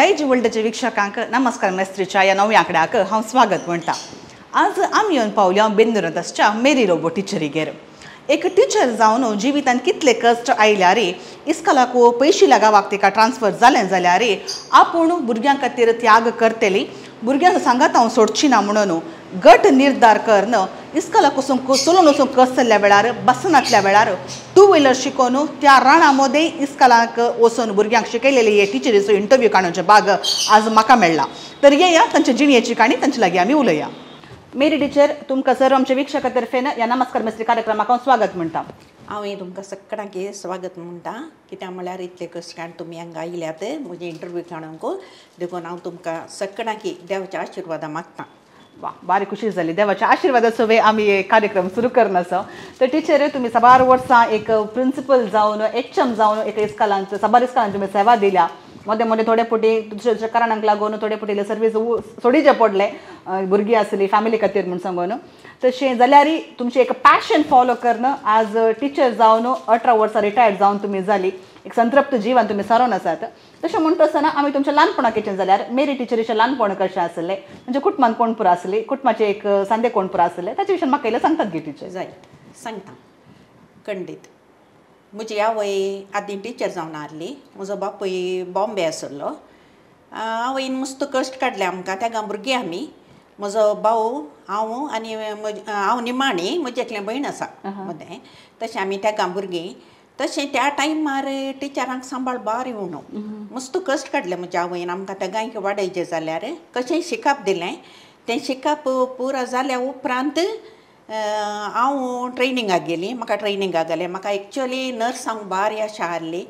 दायज वर्ल्डच्या वीक्षकांक नमस्कार मेस्त्रीच्या ह्या नव्या आंकड्याक हांव स्वागत म्हणटा। आज आमी येवन पावल्या बेंदुरांत आसच्या मेरी लोबो टिचरीगेर। एक टिचर जावन जिवितांत कितले कश्ट आयल्यार इस्कॉलाक पयशे गांवाक तिका ट्रान्सफर जालें जाल्यार आपूण भुरग्यां खातीर त्याग करतली, भुरग्यांक सांगात हांव सोडची ना म्हणून गट निर्धार करून इस्कॉलाक वचून चलून वचून कसल्या वेळार बसनातल्या वेळार टू व्हिलर शिकोवन त्या राणा मदें इस्कॉलाक वचून भुरग्यांक शिकयलेली हे टिचरीचो इंटरव्यू काडूचे भाग आज म्हाका मेळ्ळा। तर येया तांच्या जिणेची काणी तांचे लागीं आमी उलया। मेरी टिचर, तुमकां सर आमच्या वीक्षका तर्फेन ह्या नमस्कार मेस्त्री कार्यक्रमाक हांव स्वागत म्हणटा। हांवें तुमकां सगळ्यांक स्वागत म्हणटा, कित्याक म्हळ्यार इतले कश्ट काडून तुमी हांगा आयल्यात म्हजे इंटरव्यू काडूंक, देखून हांव तुमकां सगळ्यांक देवाच्या आशिर्वादा मागता। वा, बारी खुशी जाली। देवाच्या आशिर्वादा सवे आमी हे कार्यक्रम सुरू करना आसा। तर टिचर, तुमी साबार वर्सां एक प्रिंसिपल जावन एच एम जावन एक इस्कॉलांत साबार इस्कॉलांत तुमी सेवा दिल्या। मदें मदें थोडे फावटी दुसऱ्या दुसऱ्या कारणांक लागून थोडे फावटी सर्वीस सोडीचें पडलें, भुरगीं आसली फॅमिली खातीर म्हूण सांगून। तशें जाल्यार तुमचें एक पॅशन फॉलो करून आज टिचर जावन 18 वर्सां रिटायर्ड जावन तुमी जाली, एक संतृप्त जीवन तुमी सारोवन आसात। तशें म्हणटा आसतना आमी तुमच्या ल्हानपणाक येचें जाल्यार मेरी टिचरीचें ल्हानपण कशें आसलें, म्हणजे कुटुंबान कोण पुरो आसली, कुटुंबाचें एक सांदे कोण पुरो आसलें, ताचे विशीं म्हाका इल्लें सांगतात गे टिचर? जाय, सांगता खंडीत। म्हजी आवय आदीं टिचर जावन आहली, म्हजो बापूय बॉम्बे आसलो। आवयन मस्त कश्ट काडले आमकां, तेगा भुरगीं आमी, म्हजो भाव, हांव आनी हांव निमाणी, म्हजी एकलें भयण आसा मदें, तशें आमी तेगा भुरगीं। तशें त्या टायमार टिचरांक सांबाळ बारी उणो, मस्त कश्ट काडले म्हज्या आवयन आमकां तेगांक वाडयचें जाल्यार। कशें शिकप दिलें, तें शिकप पुरो जाल्या उपरांत हांव ट्रेनिंगाक गेली। म्हाका ट्रेनिंगाक गेलें, म्हाका एक्चुअली नर्स हांव बारी आशा आहली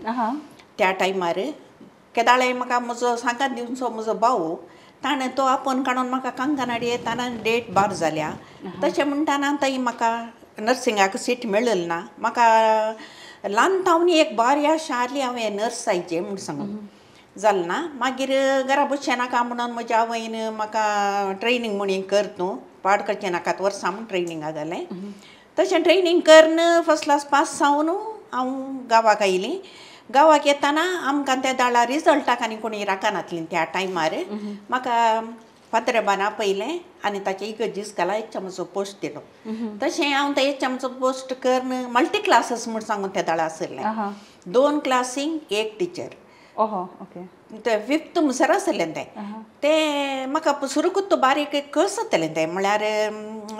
त्या टायमार। केदाळे म्हाका म्हजो सांगात दिवचो म्हजो भाव, ताणें तो आपोवन काडून म्हाका कांकणाडी ताणें डेट बार जाल्या। तशें म्हणटाना थंय म्हाका नर्सिंगाक सीट मेळ्ळी ना। म्हाका ल्हान तावन एक बारी आशा आहली हांवें नर्स जायचें म्हूण सांगून जालें ना। मागीर घरा बसचें नाका म्हणून म्हज्या आवयन म्हाका ट्रेनींग म्हूण कर तूं, पाड करचें नाकात वर्सां म्हूण ट्रेनिंगाक घालें। तशें ट्रेनींग करून फर्स्ट क्लास पास जावन हांव गांवाक आयली। गांवाक येताना आमकां त्या दाळा रिजल्टाक आनी कोणी राखनातलीं त्या टायमार। म्हाका फादरेबान आपयलें आनी ताचे इगर्जी इस्कॉला एच एमाचो पोस्ट दिलो। तशें हांव त्या एच एमाचो पोस्ट करून मल्टी क्लासीस म्हूण सांगून त्या दाळा आसलें, 2 क्लासींक 1 टिचर। ते फिफ्थ म्हणसर आसलें तें, तें म्हाका सुरूकूच बारीक कस जातलें तें, म्हळ्यार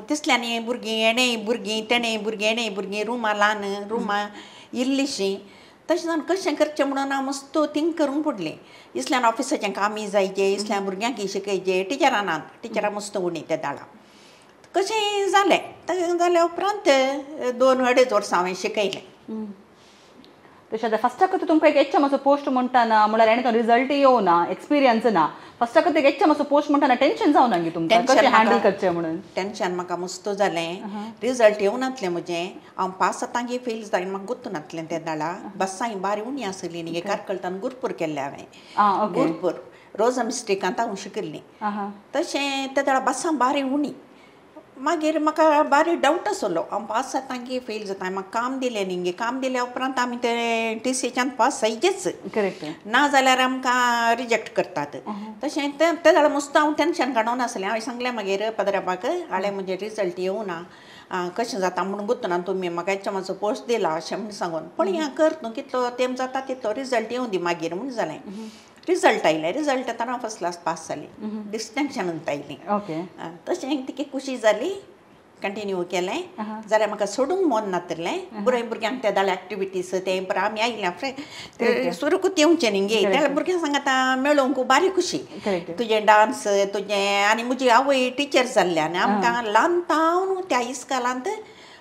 तिसल्यांनी भुरगीं, हेणेय भुरगीं, तेणेय भुरगीं, हेणेय भुरगीं, रुमां ल्हान, रुमां इल्लीशीं। तशें जावन कशें करचें म्हणून हांव मस्त थिंक करूंक पडलें। इसल्यान ऑफिसाचें कामय जायचें, इसल्यान भुरग्यांक शिकयचें, टिचरां नात, टिचरां मस्त उणी त्या दाळा। कशें जालें, तशें जाल्या उपरांत 2-2.5 वर्सां हांवें शिकयलें। तशें आतां फस्टाक तुमकां एक एच एमाचो पोस्ट म्हणटाना म्हळ्यार आनी तो रिजल्ट येवना, एक्सपिरियन्स ना, फस्टाक एक एच एमाचो पोस्ट म्हणटाना टेन्शन जावना गे तुमकां, कशें हँडल करचें म्हणून? टेन्शन म्हाका मस्त जालें, रिजल्ट येवनातलें म्हजें, हांव पास जाता की फेल जाता म्हाका गुत्तू नातलें त्या दाळा। बसांय बारी उणी आसली न्ही, कारकळतान गुरपूर केल्लें हांवें, गुरपूर रोजा मिस्टेकांत हांव शिकिल्लीं। तशें त्या दाळा बसां बारी उणी, मागीर म्हाका बारी डावट आसलो हांव पास जाता की फेल जाता। म्हाका काम दिलें न्ही गे, काम दिल्या उपरांत आमी ते टी सीच्यान पास जायचेच, करेक्ट, ना जाल्यार आमकां रिजेक्ट करतात। तशें तें ते जाल्यार मस्त हांव टेन्शन काडून आसलें। हांवें सांगलें मागीर पदराबाक, हांवें म्हजें रिजल्ट येवना कशें जाता म्हूण गुत्तना तुमी म्हाका एच एमाचो पोस्ट दिला अशें म्हूण सांगून, पण हें कर तूं, कितलो तेंप जाता तितलो रिजल्ट येवं दी मागीर म्हूण जालें। रिजल्ट आयलें, रिजल्ट येतना हांव फर्स्ट क्लास पास जाली, डिस्टिंक्शनांत आयली। तशें तिका खुशी जाली, कंटिन्यू केलें। जाल्यार म्हाका सोडूंक मन नातलें, बरें भुरग्यांक त्या दाळ एक्टिविटीज तें पर आमी आयल्या फ्रें सुरूकूच येवचें न्ही गे, त्या भुरग्यांक सांगता मेळोवंक बारी खुशी, तुजें डांस तुजें। आनी म्हजी आवय टिचर जाल्ली आनी आमकां ल्हान तावन त्या इस्कॉलांत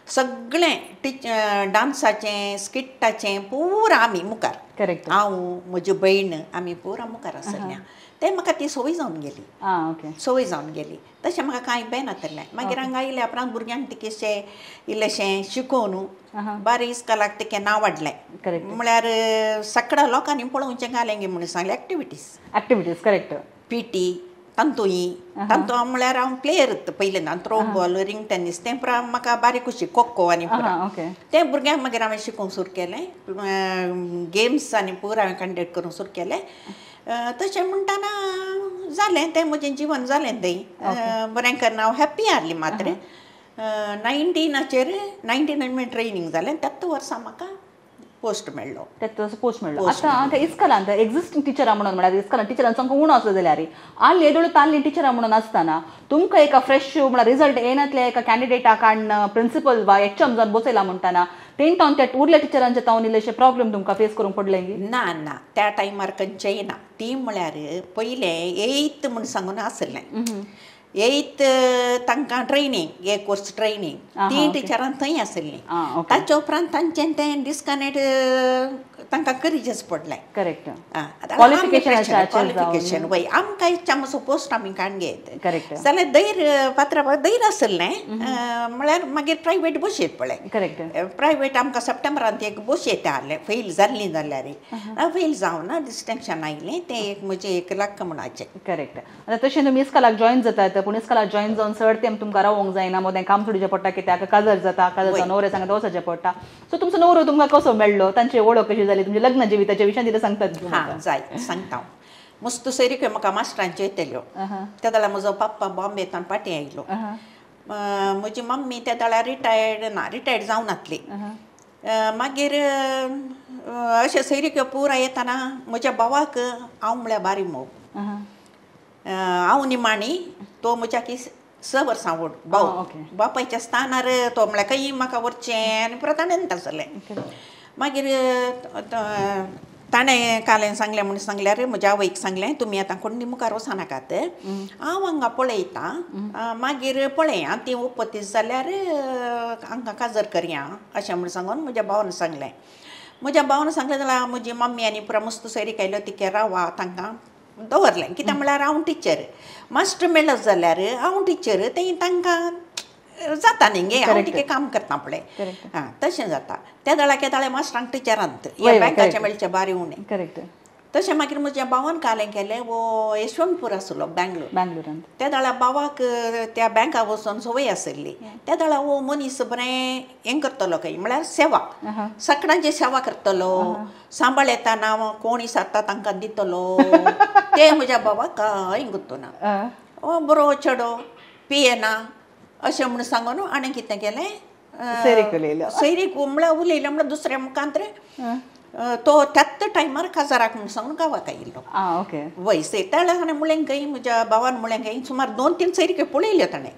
सगळें डांसाचें स्किट्टाचें पुरा आमी मुखार, करेक्ट, हांव म्हजी भयण आमी पुरा मुखार आसल्या। तें म्हाका ती संवय जावन गेली, संवय जावन गेली। तशें म्हाका कांय बें नातलें। मागीर हांगा आयल्या उपरांत भुरग्यांक तिकेशें इल्लेशें शिकोवन बारी इस्कॉलाक तिकें नांव वाडलें, म्हळ्यार सगळ्या लोकांनी पळोवचें घालें गे म्हणून सांगलें। Activities, activities, correct, P T, तांतूय तांतू हांव म्हळ्यार हांव प्लेयर पयलीं थ्रो बॉल, रिंग टेनीस, तें पुरा म्हाका बारीक खुशी, खो आनी पुरा तें भुरग्यांक मागीर हांवें शिकोवंक सुरू केलें। गेम्स आनी पुरा हांवें कंडक्ट करूंक सुरू केलें। तशें म्हणटाना जालें तें म्हजें जिवन जालें तें बरें करून हांव हॅप्पी आहली मात्र 19 19 ट्रेनींग जालें त्याच वर्सा म्हाका पोस्ट मेळ्ळो त्याच पोस्ट मेळ्ळो. आतां त्या इस्कलान एक्झिस्टींग टिचरां म्हणून म्हळ्यार इस्कलान टिचरांचो आमकां उणो आसलो जाल्यार आनी येदोळ ताल्ली टिचरां म्हणून आसतना तुमकां एका फ्रेश म्हळ्यार रिजल्ट येनातल्या एका कॅन्डिडेटाक काडून प्रिंसिपल वा एच एम जावन बसयला म्हणटाना तें तावन त्या उरल्या टिचरांचे तावन इल्लेशे प्रॉब्लेम तुमकां फेस करूंक पडलें ना ना त्या टायमार खंयचेय ना. ती म्हळ्यार पयलें एयथ म्हूण सांगून आसलें एयथ तांकां ट्रेनींग एक वर्स ट्रेनींग ती टिचरां थंय आसली ताच्या उपरांत तांचें तें डिस्कनेक्ट तांकां करीचेंच पडलें. करेक्ट. क्वॉलिफिकेशन वय आमकां इच्छा मातसो पोस्ट आमी काडून घेत जाल्यार धैर्य पात्राबाक धैर्य आसलें म्हळ्यार मागीर प्रायवेट बस येत पळय. करेक्ट. प्रायवेट आमकां सप्टेंबरांत एक बस येता आहलें फेल जाल्ली जाल्यार फेल जावना डिस्टिंक्शन आयलें तें एक म्हजें एक लक म्हणपाचें. करेक्ट. आतां तशें तुमी इस्कलाक जॉयन जातात पूण इस्कलाक जॉयन जावन चड तें तुमकां रावोंक जायना मोदें काम सोडचें पडटा कित्याक काजर जाता काजर जावन नवरे सांगता वचचें पडटा. सो तुमचो नवरो तुमकां कसो मेळ्ळो तांची वळख कशी जाली तुमच्या लग्न जिविताच्या विशयान कितें सांगतात? हां जाय सांगता हांव. मस्त सोयरीक्यो म्हाका मास्टरांच्यो येतल्यो त्या वेळार म्हजो पप्पा बॉम्बेंतल्यान फाटीं आयलो. म्हजी मम्मी त्या वेळार रिटायर्ड ना रिटायर्ड जावनासली. मागीर अशें सोयरीक्यो पुराय येतना म्हज्या भावाक हांव म्हळ्यार बारी मोग. हांव निमाणी तो म्हज्या की 6 वर्सां व्हड भाव बापायच्या स्थानार तो म्हळ्यार खंय म्हाका व्हरचें आनी परत ताणें आसलें. मागीर ताणें कालें सांगलें म्हूण सांगल्यार म्हज्या आवयक सांगलें तुमी आतां कोण मुखार वचनाकात हांव हांगा पळयतां मागीर पळया ती उपतीस जाल्यार हांकां काजर करया अशें म्हूण सांगून म्हज्या भावान सांगलें. म्हज्या भावान सांगलें जाल्यार म्हजी मम्मी आनी पुरा मस्त सोयरीक आयल्यो तिके रावा तांकां दवरलें कित्याक म्हळ्यार हांव टिचर मास्टर मेळत जाल्यार हांव टिचर तें तांकां जाता न्ही गे हांव तिके काम करता पळय. आं तशें जाता त्या वेळार केदाळे मास्टरांक टिचरांत ह्या बँकाचें मेळचें बारी उणें. करेक्ट. तशें मागीर म्हज्या भावान कालें केलें वो यशवंतपूर आसलो बँगलोर बँगलोरांत त्या वेळार भावाक त्या बँका वचून संवय आसली त्या वेळार हो मनीस बरें हें करतलो खंय म्हळ्यार सेवा सगळ्यांची सेवा करतलो सांबाळ येताना कोण विचारता तांकां दितलो तें म्हज्या भावाक कांय गुत्तुना हो बरो चेडो पियेना अशें म्हूण सांगून आनी कितें केलें सैरीक म्हळ्यार उलयलें म्हळ्यार दुसऱ्या मुखांत तो त्याच टायमार काजाराक म्हूण सांगून गांवाक आयिल्लो. वय त्या वेळार हाणें म्हणलें खंय म्हज्या भावान म्हणलें खंय सुमार 2-3 सैरिक्यो पळयल्यो ताणें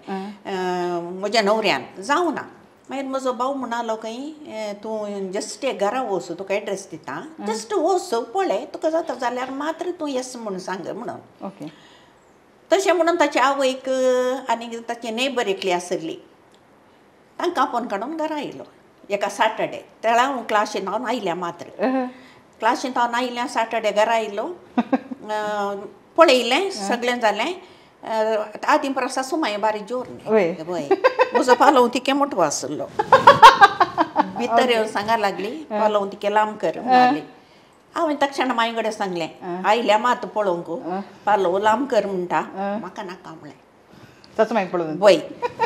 म्हज्या न्हवऱ्यान जावना. मागीर म्हजो भाव म्हणालो खंय तूं जस्ट एक घरा वच तुका एड्रेस दिता जस्ट वच पळय तुका जाता जाल्यार मात्र तूं येस म्हूण सांग म्हणून. तशें म्हणून ताचे आवयक आनी ताची नेबर एकली आसली तांकां आपोवन काडून घरा आयलो एका सॅटर्डे. त्या वेळार हांव क्लासीन हांव आयल्या मात्र क्लासींत हांव आयल्या सॅटर्डे घरा आयलो पळयलें सगळें जालें. आदीं परस सासू माई बारी जोर न्ही वय म्हजो पालोव तिके मोटवो आसलो भितर येवन सांगा लागली पालोव तिके लांब कर म्हणाली. हांवें तक्षण माई कडेन सांगलें आयल्या मात पळोवंक पालोव लांब कर म्हणटा म्हाका नाका म्हणलें. वय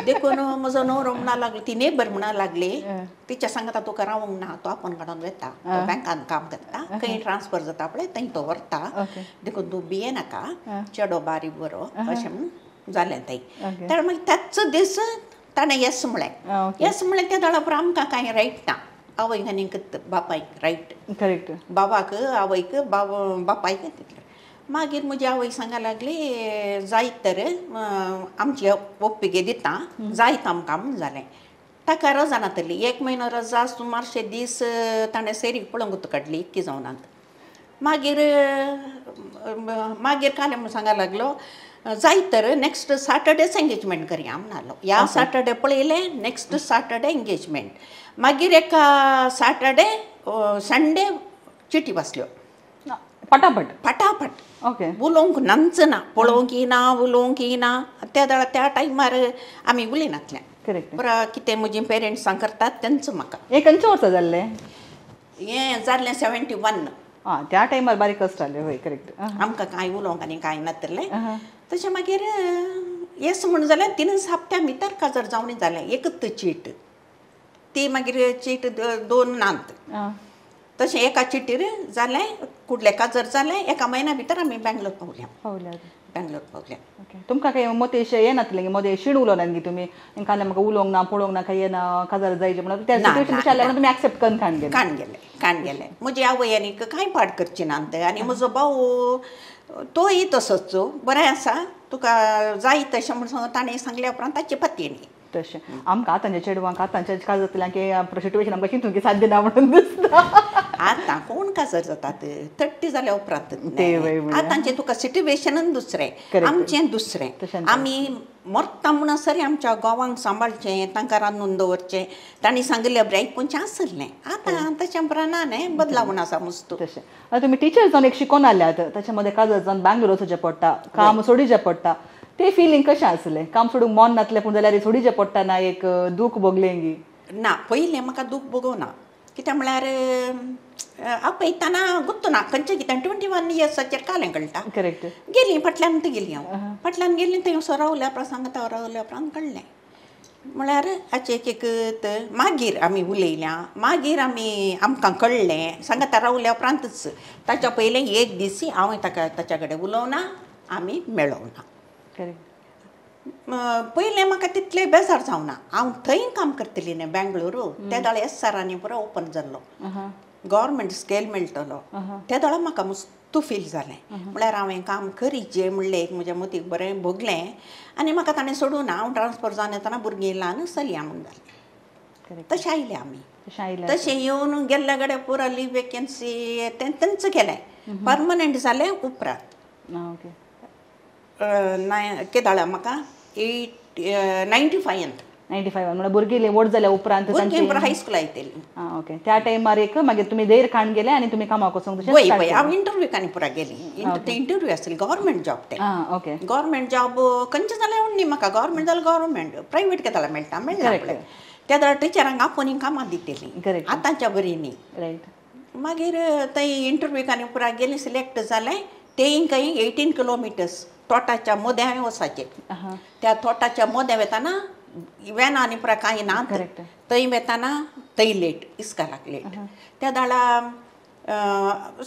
देखून म्हजो न्हवरो म्हणा लागलो ती नेबर म्हणा लागली तिच्या सांगता तुका रावंक ना तो आपोवन काडून वता तो बँकान काम करता खंय ट्रान्सफर जाता पळय थंय तो व्हरता देखून तूं भिये नाका चेडो बारीक बरो अशें म्हूण जालें थंय. त्या मागीर त्याच दीस ताणें येस म्हणलें. येस म्हणलें त्या वेळार आमकां कांय रायट ना आवयक आनी बापायक रायट. करेक्ट. बाबाक आवयक बापायक तितलें. मागीर म्हजी आवय सांगा लागली जायत तर आमची ओप्पिगे दिता जायत आमकां म्हूण जालें. ताका रजा नातली 1 म्हयनो रजा सुमारशे दीस ताणें सैरीक पळोवंक काडली इतकी जावनात. मागीर मागीर कालें म्हूण सांगा लागलो जायत तर नेक्स्ट सॅटर्डेच एंगेजमेंट करया म्हणालो. ह्या सॅटर्डे पळयलें नेक्स्ट सॅटर्डे एंगेजमेंट. मागीर एका सॅटर्डे संडे चिटी बसल्यो पटापट पटापट. ओके. उलोवंक नाच ना पळोवंक येना उलोवंक येना त्या वेळार त्या टायमार आमी उलयनासलें. करेक्ट. पुरा कितें म्हजी पेरंट्सां करतात तेंच म्हाका. हें खंयच्या वर्सा जाल्लें? हें जाल्लें 71. आं त्या टायमार बारीक कश्ट जालें. हय करेक्ट. आमकां कांय उलोवंक आनी कांय नातलें. तशें मागीर येस म्हूण जालें 3 हप्त्या भितर काजार जावन जालें. एकच चीट ती मागीर चीट 2 नात. तशें एका चिटीर जालें कुडले काजर जालें एका म्हयन्या भितर आमी बेंगलोर पावल्या बेंगलोर पावल्या. तुमकां कांय मतें येनातलें मदें शीण उलोवना गी तुमी कांय म्हाका उलोवंक ना पळोवंक ना कांय येना काजार जायचें म्हणून त्या सिट्युएशन आयल्या तुमी एक्सेप्ट करून काण गेले? काण गेले काण गेले. म्हजी आवय आनीक कांय पाड करची ना आनी म्हजो भाव तोय तसोच बरें आसा तुका जाय तशें म्हूण सांगून ताणें सांगल्या उपरांत ताची पातयेणी. तशें आमकां आतांच्या चेडवांक आतांच्या काजार जातलें की सिट्युएशन आमकां चिंतून की साध्य ना म्हणून दिसता. आतां कोण काजार जातात 30 जाल्या उपरांत आतांचें तुका सिट्युएशनूच दुसरें आमचें दुसरें. आमी मरता म्हणसर आमच्या गांवांक सांबाळचें तांकां रांदून दवरचें तांणी सांगिल्लें बरें आयकुचें आसलें. आतां तशें बरें ना न्ही बदलावण आसा मस्त. तशें आतां तुमी टिचर जावन एक शिकोन आयल्यात ताच्या मदें काजार जावन बेंगलोर वचचें पडटा काम सोडीचें पडटा ते फिलींग कशें आसलें? काम सोडूंक मन नासलें पूण जाल्यार सोडीचें पडटा ना एक दूख भोगलें गी? ना पयलें म्हाका दूख भोगोना कित्याक म्हळ्यार आपयतना गुत्तू ना खंयचें कितें 21 इयर्साचेर कालें कळटा. करेक्ट. गेली फाटल्यान ती गेली हांव फाटल्यान गेली थंय सो रावल्या उपरांत सांगता रावल्या उपरांत कळ्ळें म्हळ्यार हाचें एक एक मागीर आमी उलयल्या मागीर आमी आमकां कळ्ळें सांगता रावल्या उपरांतच. ताच्या पयलें एक दीस हांव ताका ताच्या कडेन उलोवना आमी मेळोवना. पयलें म्हाका तितलें बेजार जावना हांव थंय काम करतली न्ही बेंगळुरू त्या वेळार एस आरांनी पुरो ओपन जाल्लो गव्हर्मेंट स्केल मेळटलो त्या वेळार म्हाका मस्त फील जालें म्हळ्यार हांवें काम करीचें म्हणलें एक म्हज्या मतीक बरें भोगलें आनी म्हाका ताणें सोडूं ना. हांव ट्रान्सफर जावन येतना भुरगीं ल्हान चलया म्हूण जालें तशें आयलें आमी तशें येवन गेल्ल्या कडेन पुरो लीव वेकेन्सी तें तेंच केलें परमनंट जालें उपरांत केदाळा म्हाका 95 95 म्हणल्यार भुरगीं व्हड जाल्या उपरांत भुरगीं हायस्कुला येतली. आं ओके त्या टायमार एक मागीर तुमी धैर्य काण गेले आनी तुमी कामाक वचूंक तशें? वय वय हांव इंटरव्यू आनी पुरा गेली ते इंटरव्यू आसली गव्हर्मेंट जॉब ते. आं ओके. गव्हर्मेंट जॉब खंयचें जाल्यार उण्णी म्हाका गव्हर्मेंट जाल्यार गव्हर्मेंट प्रायवेट केदाळा मेळटा मेळना त्या वेळार टिचरांक आपोवन कामां दितली आतांच्या बरी न्ही. रायट. मागीर थंय इंटरव्यूक आनी पुरा गेली सिलेक्ट जालें तेय खंय 18 किलोमिटर्स तोटाच्या मोद्या हांवें वचाचें त्या तोटाच्या मोद्या वेताना वेना आनी पुरा कांय ना थंय वेताना थंय लेट इस्कालाक लेट त्या दाळा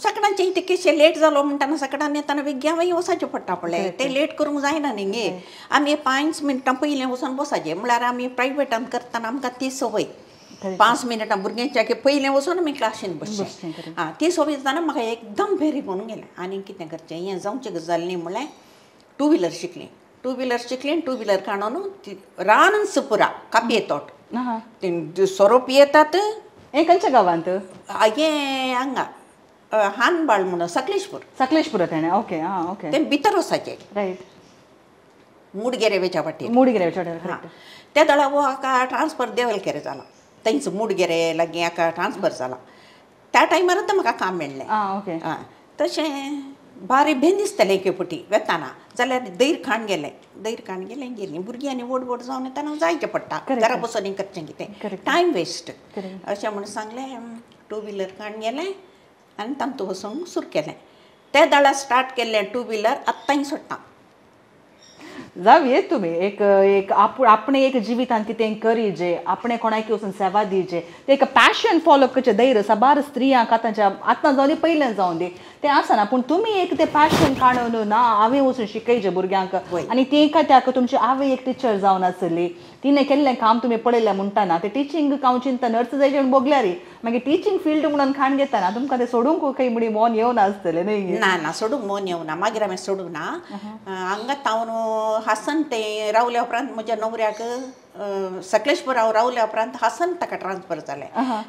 सकाळचें इतकेशें लेट जालो म्हणटाना सकाळान येताना बेगीन हांवें वचाचें पडटा पळय तें लेट करूंक जायना न्ही गे आमी 5 मिनटां पयलीं वचून बसाचें म्हळ्यार आमी प्रायवेटान करतना आमकां ती संवय 5 मिनटां भुरग्यांच्या पयलें वचून आमी क्लासीन बसचें. आं ती संवय जातना म्हाका एकदम भेरी म्हणून गेलें आनी कितें करचें हें जावचें गजाल न्ही म्हळ्यार टू व्हिलर शिकली टू व्हिलर शिकली टू व्हिलर काडून रानच पुरा कापये तोट सोरो पियेतात. हें खंयच्या गांवांत? हें हांगा हानबाळ म्हणून सकलेशपूर. सकलेशपूर तेणें ओके आं ओके तें भितर वचाचें. रायट. मुडगेरे वेच्या वाटेर मुडगेरे वेच्या वाटेर त्या दळा वो हाका ट्रान्सफर देवलकेरे जाला थंयच मुडगेरे लागीं हाका ट्रान्सफर जाला त्या टायमार म्हाका काम मेळ्ळें. ओके. आं तशें बारी भेन दिसतालें एके फावटी वेताना जाल्यार धैर खाण गेलें धैर खाण गेलें गेलीं भुरगीं आनी व्हड व्हड जावन येतना जायचें पडटा घरा बसून करचें कितें टायम वेस्ट अशें म्हूण सांगलें. टू व्हिलर खाण गेलें आनी तांतू वचूंक सुरू केलें त्या दाळा स्टार्ट केल्लें टू व्हिलर आत्तांय सोडटा. जावये तुमी एक एक आपणे एक जिवितांत कितें करीजे आपणे कोणाक वचून सेवा दिजे ते एक पॅशन फॉलो करचें धैर्य साबार स्त्रियांक आतांच्या आतां जावं दी पयलें जावं दी तें आसना पूण तुमी एक तें पॅशन काडून ना हांवें वचून शिकयचें भुरग्यांक आनी तें खात्याक तुमची आवय एक टिचर जावन आसली तिणें केल्लें काम तुमी पळयलें म्हणटाना तें टिचींग हांव चिंता नर्स जायचें म्हूण भोगल्यार मागीर टिचींग फिल्ड म्हणून खाण घेतना तुमकां तें सोडूंक खंय म्हणी मन येवना आसतलें न्ही? ना ना सोडूंक मन येवना मागीर हांवें सोडूंक ना हांगा तावन हासन ते रावल्या उपरांत म्हज्या न्हवऱ्याक सकलेशपूर हांव रावल्या उपरांत हासन ताका ट्रान्सफर जालें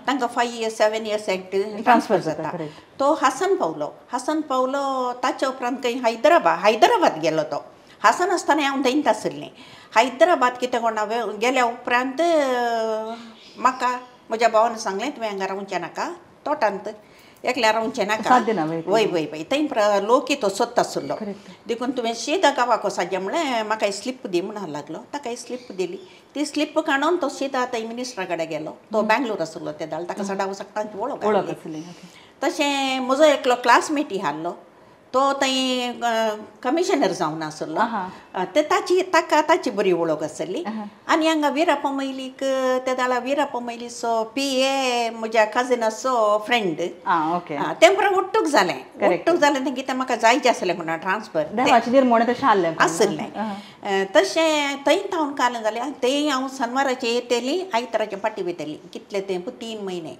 तांकां 5 इयर्स 7 इयर्स एक्ट ट्रान्सफर जाता तो हासन पावलो हासन पावलो ताच्या उपरांत खंय हैदराबाद हैदराबाद गेलो तो हासन आसतना हांव थंयच आशिल्लें हैदराबाद कितें कोणा गेल्या उपरांत म्हाका म्हज्या भावान सांगलें तुवें हांगा रावचें नाका तोटांत एकल्या रावचें नाका वय वय वय थंय लोक तो सोदता आशिल्लो देखून तुवें शीदा गांवाक वचाचें म्हणलें म्हाका स्लिप दी म्हणून लागलो ताका स्लिप दिली ती स्लिप काडून तो शीदा थंय मिनिस्टरा कडेन गेलो तो बेंगलोर आशिल्लो ते दाळ ताका सदां सगळ्यांची वळख आसली. तशें म्हजो एकलो क्लासमेटी आसलो तो थंय कमिशनर जावन आसलो ते ताची ताका ताची बरी वळख आसली. आनी हांगा विराप्पा मोयलीक ते जाल्यार विराप्पा मोयलीचो पी ए म्हज्या कजिनाचो फ्रेंड तें पुरा उट्टूक जालें. उट्टूक जालें तें कितें म्हाका जायचें आसलें म्हणून ट्रान्सफर आसलें तशें थंय तावन कालें जालें. थंय हांव सनवाराचें येतली आयताराचें फाटीं वयतली कितले तें 3 म्हयने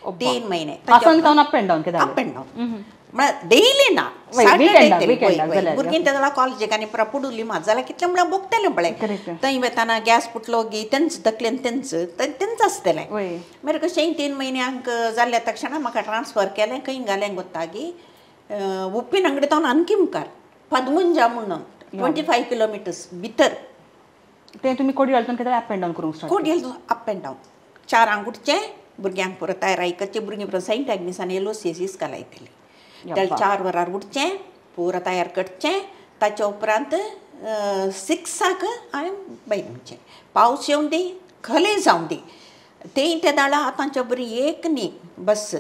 3 महिने up and down up and down म्हळ्यार डेली ना सॅटर्डे भुरगीं तें कॉलेजीक आनी पुरा पुडुली मात जाल्यार कितलें म्हळ्यार भोगतलें पळय थंय वेताना गॅस फुटलो गी तेंच तकलेन तेंच तेंच आसतलें. मागीर कशें 3 म्हयन्यांक जाल्ल्या तक्षणा म्हाका ट्रान्सफर केलें खंय घालें गोत्ता गी उप्पीन अंगडी तावन आणखी मुखार पदमुंजा म्हणून 25 किलोमिटर्स भितर. तें तुमी कोडयाळतून कितें अप एंड डावन करूंक स्टार्ट? कोडयाळ अप एंड डावन 4 उठचें भुरग्यांक पुरो तयार करचें भुरगीं पुरो सेंट एग्नेस आनी एल.ओ.सी.एस इस्काला येतली त्याला 4 वरार उठचें पुरो तयार करचें ताच्या उपरांत 6 हांवें भायर वचचें. पावस येवं दी खलें जावं दी तें ते दाळा आतांच्या बरी एक न्ही बस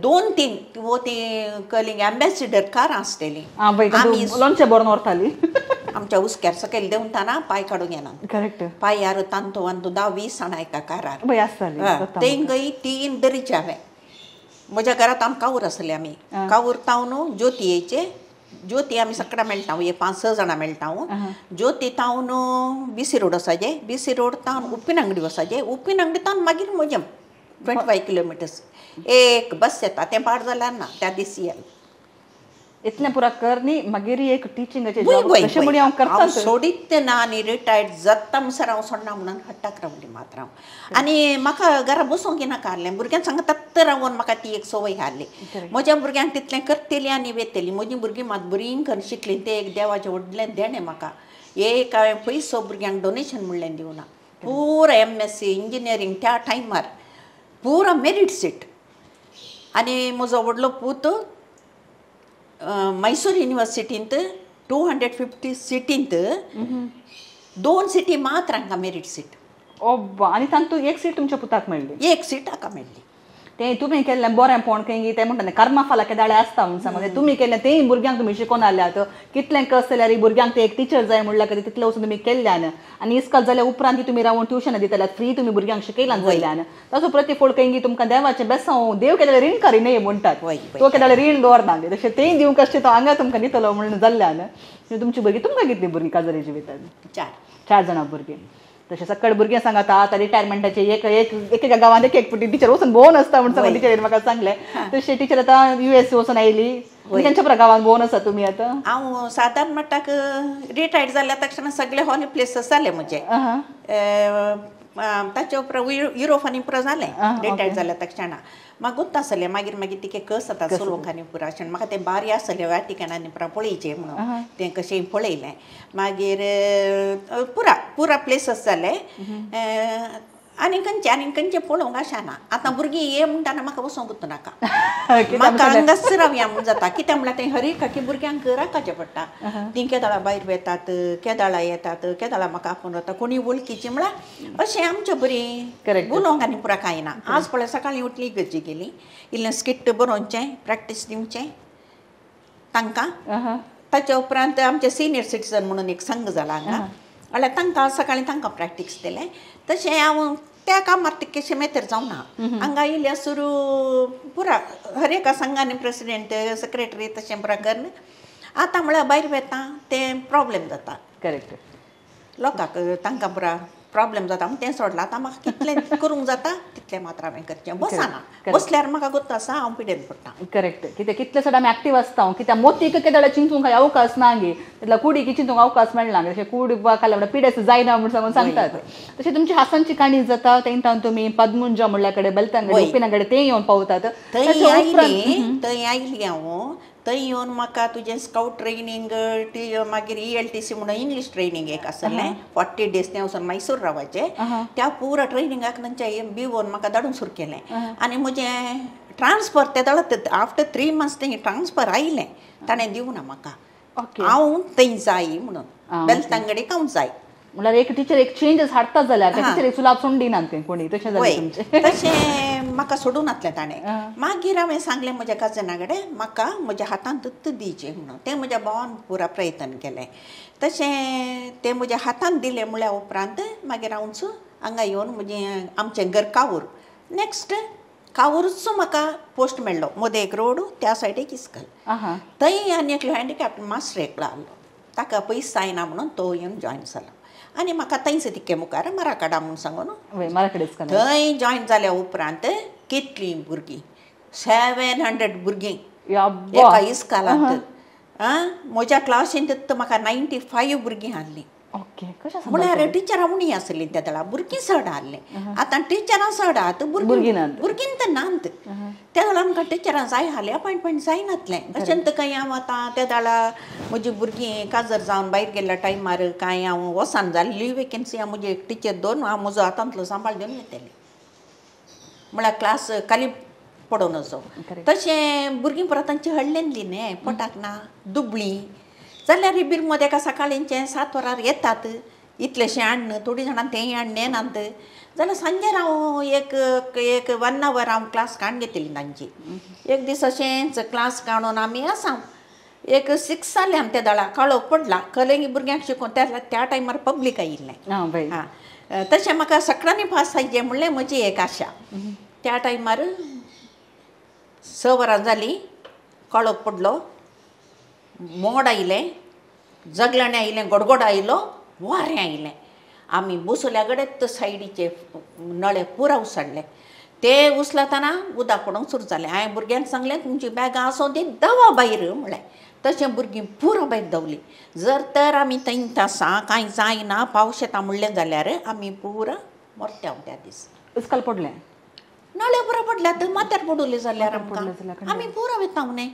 2-3 वो ती कलिंग एम्बेसिडर कारां आसतली आमी लोणचें भरून व्हरताली आमच्या हुस्क्यार सकयल देंवतना पांय काडूंक येना. करेक्ट. पांयार तांतो वांतो 10-20 जाणां एका कारार तेंगय 3 दरीचे हांवें म्हज्या घरांत आम कावूर आसले आमी कावूर तावन ज्योती येयचे ज्योती आमी सगळ्या मेळटा एक 5-6 जाणां मेळटा. ज्योती तावन बीसी रोड वचाचे बीसी रोड तावन उप्पीन अंगडी वचाचे उप्पीन अंगडी तावन मागीर म्हजें 25 किलोमिटर्स एक बस येता तें पाड जाल्यार ना त्या दीस येल इतलें पुरा कर न्ही मागीर एक टिचिंगाचें जॉब कशें म्हण हांव करता सोडीत ना आनी रिटायर्ड जाता म्हणसर हांव सोडना म्हणून हट्टाक रावली मात्र हांव. आनी म्हाका घरा बसूंक नाका आहलें भुरग्यांक सांगता तत्त रावन म्हाका ती एक संवय आहली. म्हज्या भुरग्यांक तितलें करतली आनी वेतली म्हजीं भुरगीं मात बरीं करून शिकलीं तें एक देवाचें व्हडलें देणें म्हाका. एक हांवें पयसो भुरग्यांक डोनेशन म्हणलें दिवना पुरा एम.एस.सी इंजिनियरींग त्या टायमार पुरा मेरीट सीट. आनी म्हजो व्हडलो पूत मैसूर युनिवर्सिटींत 250 सिटींत 2 सिटी मात्र हांकां मेरीट सीट. आनी तातूंत एक सीट तुमच्या पुताक मेळ्ळी? एक सीट हाका मेळ्ळी. तें तुमी केल्लें बरेंपण खंय तें म्हणटा कर्मा फाला केदाळे आसता म्हणून सांगता तुमी केल्लें तेंय भुरग्यांक तुमी शिकोवन आल्यात कितलें कस जाल्यार भुरग्यांक ते एक टिचर जाय म्हणल्यार खातीर तितलें वचून तुमी केल्ल्यान आनी इस्काल जाल्या उपरांत तुमी रावन ट्युशनां दितल्यात फ्री तुमी भुरग्यांक शिकयलां जाल्ल्यान ताचो प्रतिफळ खंय तुमकां देवाचें बेसांव देव केदाळे रीण करी न्हय म्हणटात तो केदाळे रीण दवरना तशें तेंय दिवंक आसचें तो हांगा तुमकां दितलो म्हणून जाल्ल्यान तुमची भुरगीं तुमकां कितलीं भुरगीं काजारी जिवितान? 4 जाणां भुरगीं. तशें सकाळ भुरगीं सांगता आतां रिटायरमेंटाचे एक एक एकेका गांवांत एक एक टिचर वचून भोंवन आसता म्हूण सांगता टिचरीन म्हाका सांगलें. तशें टिचर आतां US वचून आयली तेंच्या पुरा गांवांत भोंवन आसा तुमी आतां? हांव सादारण म्हणटाक रिटायर्ड जाल्या तक्षणा सगळे हॉली प्लेसीस जाले म्हजे ताचे उपरांत युरोप आनी पुरा जालें रिटायर्ड जाल्या तक्षणा. म्हाका गोत्ता आसलें मागीर मागीर तिके कस जाता चलोवंक पुरा अशें म्हाका तें बारी आसलें वाटिकनांनी पुरा पळयचें म्हणून तें कशें पळयलें मागीर पुरा पुरा प्लेसीस जाले. आनी खंयचें आनी खंयचें पळोवंक अशें ना आतां भुरगीं ये म्हणटाना म्हाका वचोंक उरता नाका म्हाका हांगाच रावया म्हूण जाता कित्याक म्हणल्यार तें हर एकाकी भुरग्यांक राखचें पडटा. तीं केदाळा भायर वेतात केदाळा येतात केदाळा म्हाका आपोवन वता कोणी वळखीची म्हळ्यार अशें आमचे बरीं उलोवंक आनी पुरा कांय ना. आज पळय सकाळीं उठली गरजी गेली इल्लें स्किट बरोवचें प्रॅक्टीस दिवचें तांकां. ताच्या उपरांत आमचे सिनियर सिटीजन म्हणून एक संघ जाला हांगा म्हळ्यार तांकां सकाळीं तांकां प्रॅक्टीस दिलें. तशें हांव त्या कामार तितकेशें मेतर जावना हांगा येयल्या सुरू पुरा हर एका संघान प्रेसिडेंट सेक्रेटरी तशें पुरा करून आतां म्हळ्यार भायर वेता तें प्रॉब्लेम जाता. करेक्ट. लोकांक तांकां पुरा प्रॉब्लेम जाता म्हूण तें सोडलां. आतां म्हाका कितलें करूंक जाता तितलें मात्र हांवें करचें बसना बसल्यार म्हाका गोत्त आसा हांव पिडेन पडटा. करेक्ट. कित्याक कितले चड आमी एक्टीव आसता कित्याक मोतीक केदाळे चिंतूंक अवकाश ना गे तितल्या कुडीक चिंतूंक अवकाश मेळना तशें कूड खाल्या म्हणल्यार पिडेस जायना म्हूण सांगून सांगतात. तशें तुमची हासांची काणी जाता तें तुमी पद्मुंजा म्हणल्या कडेन बेलतांगडे उपिना कडेन तें येवन पावतात. थंय आयली हांव थंय येवन म्हाका तुजें स्कावट ट्रेनींग मागीर ELTC म्हणून इंग्लीश ट्रेनींग एक आसलें 40 डेज तें वचून मैसूर रावपाचें त्या पुरा ट्रेनिंगाक तांच्या बिवोन म्हाका धाडूंक सुरू केलें. आनी म्हजें ट्रान्सफर ते धाडत आफ्टर 3 मंथ्स तें ट्रान्सफर आयलें ताणें दिवना म्हाका हांव थंय जाय म्हणून बेलतांगडीक हांव जाय. म्हणल्यार एक टिचर एक चेंजस हाडटा जाल्यार टिचर एक सुलाब सोडून दिनात खंय कोणी, तशें जालें तुमचें. तशें म्हाका सोडून नासलें ताणें. मागीर हांवें सांगलें म्हज्या कजना कडेन म्हाका म्हज्या हातांत दत्त दिवचें म्हणून. तें म्हज्या भावान पुरा प्रयत्न केलें. तशें तें म्हज्या हातांत दिलें म्हळ्या उपरांत मागीर हांवच हांगा येवन म्हजें आमचें घर कावूर, नॅक्स्ट कावूरच म्हाका पोस्ट मेळ्ळो. मदें एक रोड, त्या सायडीक इस्कल. थंय आनी एकलो हँडिकॅप्ड मास्टर एकलो आहलो, ताका पयस जायना म्हणून तो येवन जॉयन जालो आनी म्हाका थंयच तिके मुखार मराकाडा म्हूण सांगून थंय जॉयन जाल्या उपरांत कितलीं भुरगीं, 700 भुरगीं एका इस्कालांत. म्हज्या क्लासींत म्हाका 95 भुरगीं आहलीं. म्हळ्यार टिचरां उणी आसलीं त्या वेळार, भुरगीं चड आहलीं. आतां टिचरां चड आहात, भुरगीं तर नात. त्या वेळार आमकां टिचरां जाय आहलीं, अपॉयंटमेंट जायनातलें. अशें तर कांय हांव आतां त्या वेळार म्हजी भुरगीं काजर जावन भायर गेल्ल्या टायमार कांय हांव वसान जाली लीव वेकेन्सी, हांव म्हजी एक टिचर दोन हांव म्हजो हातांतलो सांबाळ घेवन येतलें, म्हळ्यार क्लास खाली पडोवन वचो. तशें भुरगीं परत तांची हडलेली न्ही, पोटाक ना दुबळीं जाल्यार बिरमोद एका सकाळींचें 7 वरार येतात, इतलेशें हाडन थोडीं जाणां तेंय हाडन येनात जाल्यार सांजेर हांव एक एक 1 our हांव क्लास काडून घेतली तांची. एक दीस अशेंच क्लास काडून आमी आसा एक 6 जालें आम त्या दळा काळोख पडला कलेंगी भुरग्यांक शिकोवन त्या टायमार पब्लीक आयिल्लें. हां, तशें म्हाका सगळ्यांनी पास जायचें म्हणलें म्हजी एक आशा. त्या टायमार 6 वरां जालीं, काळोख पडलो, मोड आयलें, जगलाणें आयलें, गोडगोड आयलो, वारें आयलें. आमी बसल्या कडेन सायडीचे नळे पुरा उसडले. ते उसलतना उदक पडोवंक सुरू जालें. हांवें भुरग्यांक सांगलें तुमची बॅगां आसूं ती धांवा भायर म्हणलें. तशें भुरगीं पुरा भायर धांवलीं. जर तर आमी थंयच आसा कांय जायना पावस येता म्हणलें जाल्यार आमी पुरा मरता त्या दीस. उस्काल पडलें, नळे पुरा पडल्यात, माथ्यार पडुले जाल्यार आमकां आमी पुरा वता न्ही.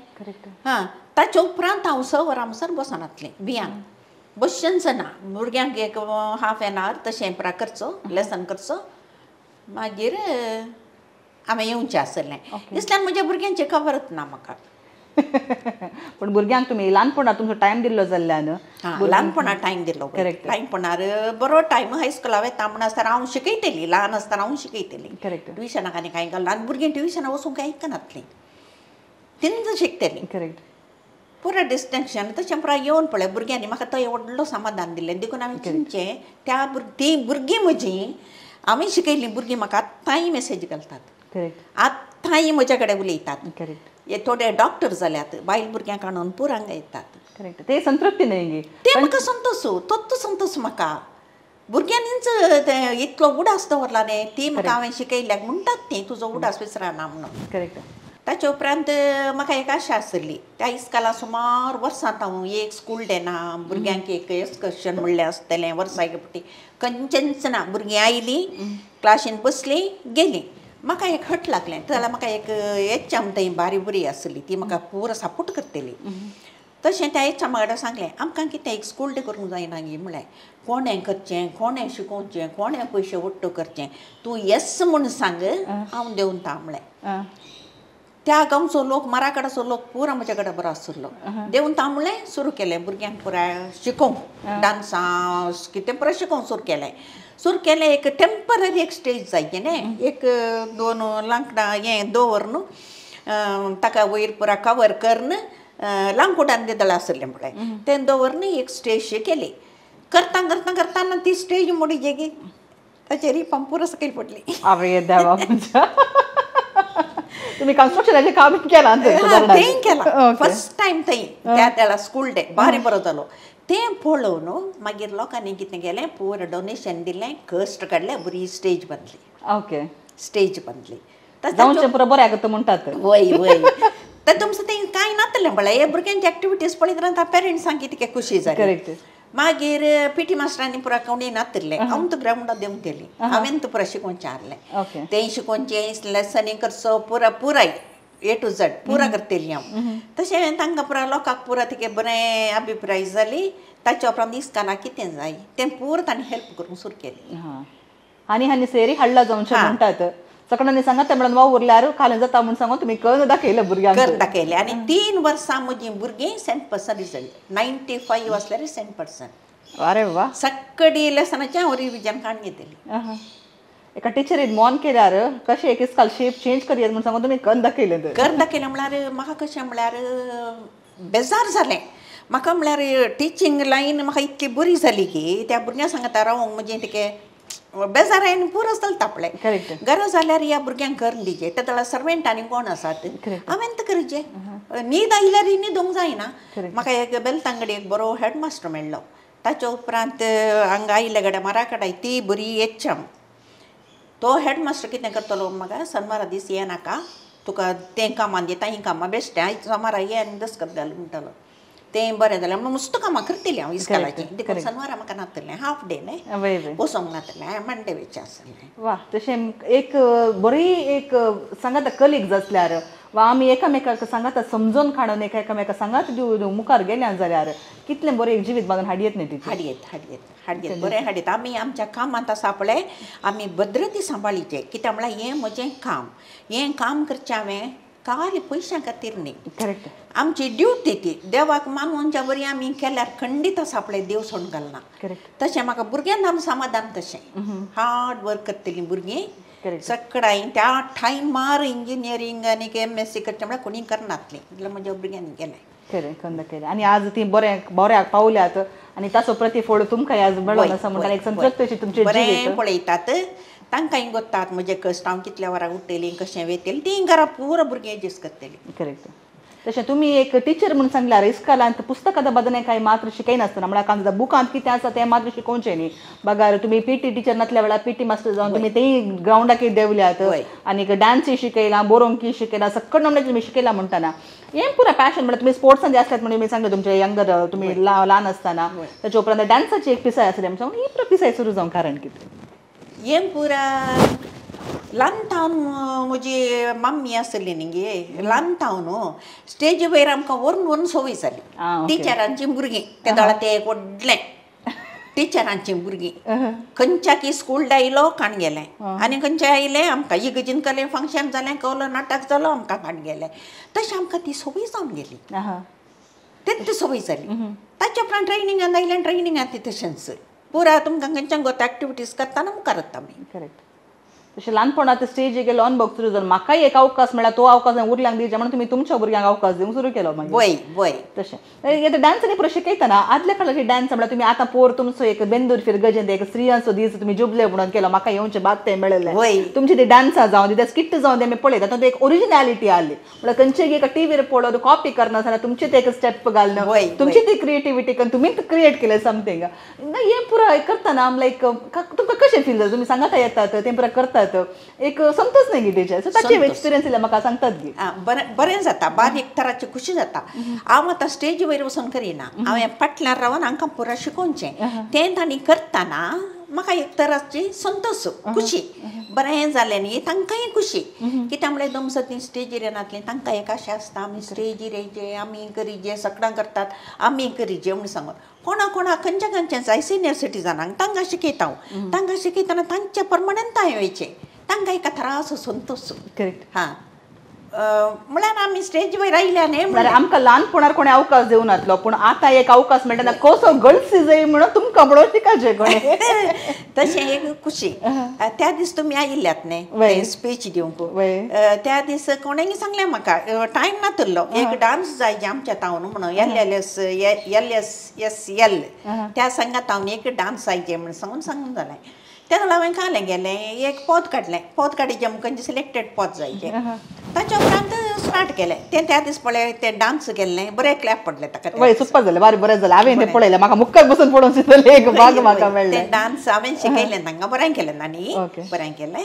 हां, ताचे उपरांत हांव 6 वरां म्हणसर बसनातलें भियान, बसचेंच ना. भुरग्यांक एक हाफ एन our तशें पुरा करचो, लेसन करचो, मागीर हांवें येवचें आसलें. इसल्यान म्हज्या भुरग्यांचें खबरच ना म्हाका. पूण भुरग्यांक तुमी ल्हानपणार तुमचो टायम दिल्लो जाल्ल्यान. ल्हानपणार टायम दिल्लो, करेक्ट. ल्हानपणार बरो टायम हायस्कुला वता म्हण आसतना हांव शिकयतली, ल्हान आसतना हांव शिकयतली. करेक्ट. ट्युशनाक आनी कांय ल्हान भुरगीं ट्युशनाक वचूंक कांय आयकनातलीं, तींच शिकतलीं. करेक्ट. पुरा डिस्टिंक्शन तशें पुरा येवन पळय भुरग्यांनी म्हाका तो व्हडलो समाधान दिलें. देखून हांवें चिंतचें त्या तीं भुरगीं म्हजीं हांवें शिकयल्लीं भुरगीं म्हाका आत्तांय मेसेज घालतात, आत्तांय म्हज्या कडेन उलयतात. करेक्ट. हे थोडे डॉक्टर जाल्यात, बायल भुरग्यांक हाडून पुरा हांगा येतात. करेक्ट. ते संतृप्ती न्हय, ते म्हाका संतोश, तोच संतोश म्हाका. भुरग्यांनीच तें इतलो उडास दवरला न्ही, ती म्हाका हांवें शिकयल्याक म्हणटात ती तुजो उडास विसराना म्हणून. करेक्ट. ताचे उपरांत म्हाका एक आशा आसली. त्या इस्काला सुमार वर्सांत हांव एक स्कूल डेना भुरग्यांक एक एक्सकर्शन म्हणलें आसतलें वर्साक एक फावटी, खंयचेंच ना. भुरगीं आयलीं, क्लासीन बसलीं, गेलीं. म्हाका एक हट लागलें. जाल्यार म्हाका एक एच एम थंय बारी बरी आसली, ती म्हाका पुरो सपोर्ट करतली. तशें त्या एच एमा कडेन सांगलें आमकां कितें एक स्कूल डे करूंक जायना गी म्हणलें. कोणें करचें, कोणें शिकोवचें, कोणें पयशे वट्टो करचें, तूं येस म्हूण सांग, हांव देंवता म्हणलें. त्या गांवचो लोक, मराकडाचो लोक पुरा म्हज्या कडेन बरो आशिल्लो. देंवता म्हणलें, सुरू केलें भुरग्यांक पुराय शिकोवंक, डांसां कितें पुराय शिकोवंक सुरू केलें. सुरू केलें एक टेंपररी एक स्टेज जाय न्ही, एक 2 लांकडां हें दवरून ताका वयर पुरा कवर करून लांकूडान दिदळ आसलें पळय तें दवरून एक स्टेज केली. करता करता करतना ती स्टेज मोडी जेगी ताचेर पंप पुरो सकयल पडली. आवय देवा म्हज्या. तुमी कन्स्ट्रक्शनाचें काम केलां तें केलां फर्स्ट टायम थंय त्या वेळार स्कूल डे बारी बरो जालो. तें पळोवन मागीर लोकांनी कितें केलें, पुरो डोनेशन दिलें, कश्ट काडलें, बरी स्टेज बांदली. ओके. स्टेज बांदली. जावचें पुरो बऱ्याक म्हणटात. वय वय. तर तुमचें तें कांय नातलें पळय, हे भुरग्यांची एक्टिविटीज पळयत रावता पेरंट्सांक कितकें खुशी जाली. करेक्ट. मागीर पी टी मास्टरांनी पुरा कोणी नातिल्लें, हांव तो ग्रावंडार देंवतली, हांवें तो पुरा शिकोवचें आहलें. तें शिकोवचें, लेसनी करचो, पुरा पुराय ए टू झेड पुरा करतली हांव. तशें तांकां पुरा लोकांक पुरा तिके बरें अभिप्राय जाली. ताच्या उपरांत इस्काला कितें जाय तें पुरा तांणी हेल्प करूंक सुरू केलें. आनी हांणी सेरी हाडला जावचें म्हणटात सगळ्यांनी सांगता म्हणून वाव उरल्यार खालें जाता म्हूण सांगून तुमी करून दाखयलें भुरग्यांक, कर दाखयलें. आनी 3 वर्सां म्हजीं भुरगीं 100% रिजल्ट, 95 आसल्यार 100%. अरे वा. सक्कडी लेसनाचें हांव रिविजन काडून घेतली. एका टिचरीन मॉन केल्यार कशें एक इस्काल शेप चेंज करयेत म्हूण सांगून तुमी कर दाखयलें. तर कर दाखयलें म्हळ्यार म्हाका कशें म्हळ्यार बेजार जालें. म्हाका म्हळ्यार टिचींग लायन म्हाका इतली बरी जाली की त्या भुरग्यां सांगता रावोंक म्हजें तिके बेजार आनी पुरो चलता पळय. गरज जाल्यार ह्या भुरग्यांक करून दिजे. ते जाल्यार सर्वेंट आनी कोण आसात हांवें तर करचें. न्हीद आयल्यार न्हिदूंक जायना. म्हाका एक बेलतांगडी एक बरो हेडमास्टर मेळ्ळो. ताच्या उपरांत हांगा आयिल्ले कडेन माराकडाय ती बरी एच एम. तो हेडमास्टर कितें करतलो म्हाका सनवारा दीस ये नाका तुका तें कामान दिता हीं कामां बेश्टें आयज सोमारा ये आनी दस्कत घाल म्हणटलो. तें बरें जालें म्हणून मस्त कामां करतली हांव इस्कॉलाचीं. देखून सनवारा म्हाका नातलें हाफ डे न्हय वचोंक नातलें हांवें मंडे वेचें आसलें. वा. तशें एक बरी एक सांगात कलीग्स आसल्यार वा आमी एकामेकाक सांगाता समजून काडून एकामेका सांगात मुखार गेल्या जाल्यार कितलें बरें एक जिवीत बांदून हाडयेत न्ही टिचर. हाडयेत हाडयेत हाडयेत बरें हाडयेत. आमी आमच्या कामांत आसा पळय आमी भद्रती सांबाळीचें. कित्याक म्हळ्यार हें म्हजें काम, हें काम करचें हांवें काल पयशां खातीर न्ही. करेक्ट. आमची ड्युटी ती देवाक मानून बरी आमी केल्यार खंडीत आसा पळय देव सोडून घालना. तशें म्हाका भुरग्यांक आम समाधान. तशें हार्ड वर्क करतलीं भुरगीं सगळ्यां त्या टायमार इंजिनियरींग आनी एम एस सी करचें म्हळ्यार कोणी करनातलीं इतलें म्हज्या भुरग्यांनी केलें. खरें खंद केलें. आनी आज ती बऱ्या बऱ्याक पावल्यात आनी ताचो प्रतिफळ तुमकां आज मेळोन आसा म्हणटा एक संतृप्त तुमचें बरें पळयतात. तांकांय गोत्तात म्हजे कश्ट हांव कितल्या वरां उठ्ठली कशें वेतली तीं घरा पुरो भुरगीं एडजस्ट करतलीं. करेक्ट. तशें तुमी एक टिचर म्हूण सांगल्यार इस्कॉलांत पुस्तकां बदने कांय मात्र शिकयनासतना म्हळ्यार बुकांत कितें आसा तें मात्र शिकोवचें न्ही. बगार तुमी पी टी टिचर नासल्या वेळार पी टी मास्टर जावन तुमी तेय ग्रावंडाकय देंवल्यात आनी डान्सूय शिकयला बरोवंकय शिकयला सक्कड नमण्याचें तुमी शिकयला म्हणटना हें पुरा पॅशन म्हळ्यार तुमी स्पोर्ट्सान जे आसल्यात म्हणून तुमी सांगलें तुमचे यंगर तुमी ल्हान आसतना ताच्या उपरांत डान्साची एक पिसाय आसली म्हणून ही पुरा पिसाय सुरू जावंक कारण कितें? हें पुरा ल्हान तावन म्हजी मम्मी आसली न्ही गे ल्हान तावन स्टेजी वयर आमकां व्हरून व्हरून संवय जाली. टिचरांचीं भुरगीं ते दोळा ते एक व्हडलें टिचरांचीं भुरगीं खंयच्याकी स्कूल आयलो काण गेलें आनी खंयचे आयलें आमकां इगर्जीन कलें फंक्शन जालें कवलो नाटक जालो आमकां काण गेलें. तशें आमकां ती संवय जावन गेली. तेच संवय जाली. ताच्या उपरांत ट्रेनिंगान आयलें ट्रेनिंगान ती तशेंच पुरा तुमकां खंयच्यान गोता एक्टिविटीज करतना मुखार वता आमी. करेक्ट. तशें ल्हानपणांत स्टेजीर गेलो अनुभव सुरू जालो. म्हाकाय एक अवकाश मेळ्ळा तो अवकाश उरल्यांक दिवचें म्हणून तुमी तुमच्या भुरग्यांक अवकाश दिवंक सुरू केलो मागीर. वय वय. तशें आतां डान्सांनी पुरो शिकयतना आदल्या काळाचे डान्स म्हळ्यार तुमी आतां पोर तुमचो एक बेंदूर फिरगजेंत एक स्त्रियांचो दीस तुमी जुबले म्हणून केलो म्हाका येवचें बाग तें मेळिल्लें. तुमची ती डान्सां जावन ती स्किट जावन ते आमी पळयता तातूंत एक ओरिजिनॅलिटी आसली म्हळ्यार खंयचेय एका टिवीर पळोवन कॉपी करनासतना तुमचें तें एक स्टेप घालून तुमची ती क्रिएटिविटी करून तुमीच क्रिएट केलें समथींग. हें पुरो करतना लायक तुमकां कशें फील जाता? तुमी सांगाता येतात तें पुरो करतात एक संतोष न्ही गे टिचर. सो ताचे एक्सपिरियन्स इल्ले म्हाका सांगतात गे. बरें बरें जाता बारीक तराची खुशी जाता. हांव आतां स्टेजी वयर वचून करिना हांवें फाटल्यान रावन हांकां पुरो शिकोवचें तें तांणी करतना म्हाका एक तराची संतोष खुशी बरें जालें न्ही तांकांय खुशी. कित्याक म्हळ्यार दमसत ती स्टेजीर येनातलीं तांकां एक आशा आसता आमी स्टेजीर येयचे आमी करीजे सगळ्यां करतात आमी करीजे म्हूण सांगून कोणा कोणा खंयच्या खंयच्या जाय सिनियर सिटीजनांक तांकां शिकयता हांव. तांकां शिकयतना तांच्या परमनंट हांवें वयचें तांकां एका तराचो संतोष. करेक्ट. हां म्हळ्यार आमी स्टेज वयर आयल्या न्ही म्हळ्यार आमकां ल्हानपणार कोणें अवकाश दिवं नातलो पूण आतां एक अवकाश मेळटा कसो गळसी जाय म्हणून तुमकां म्हणून शिकाचें कोणें. तशें एक खुशी. त्या दीस तुमी आयिल्ल्यात न्ही स्पीच दिवंक त्या दीस कोणेंय सांगलें म्हाका टायम नातलो एक डान्स जाय जे आमच्या तावन म्हणून L L S L S S L त्या संघात हांव एक डान्स जाय जे म्हणून सांगून सांगून जालें. तेन्ना हांवें कालें गेलें एक पद काडलें पद काडीचें खंयचें सिलेक्टेड पद जायचें ताच्या उपरांत स्टार्ट केलें तें त्या दीस पळय तें डान्स केल्लें बरें क्लॅप पडलें ताका. वय सुपर जालें बारी बरें जालें. हांवें तें पळयलें म्हाका मुखार बसून पळोवन दिसलें एक भाग म्हाका मेळ्ळें. तें डान्स हांवें शिकयलें तांकां बरें केलें तांणी बरें केलें.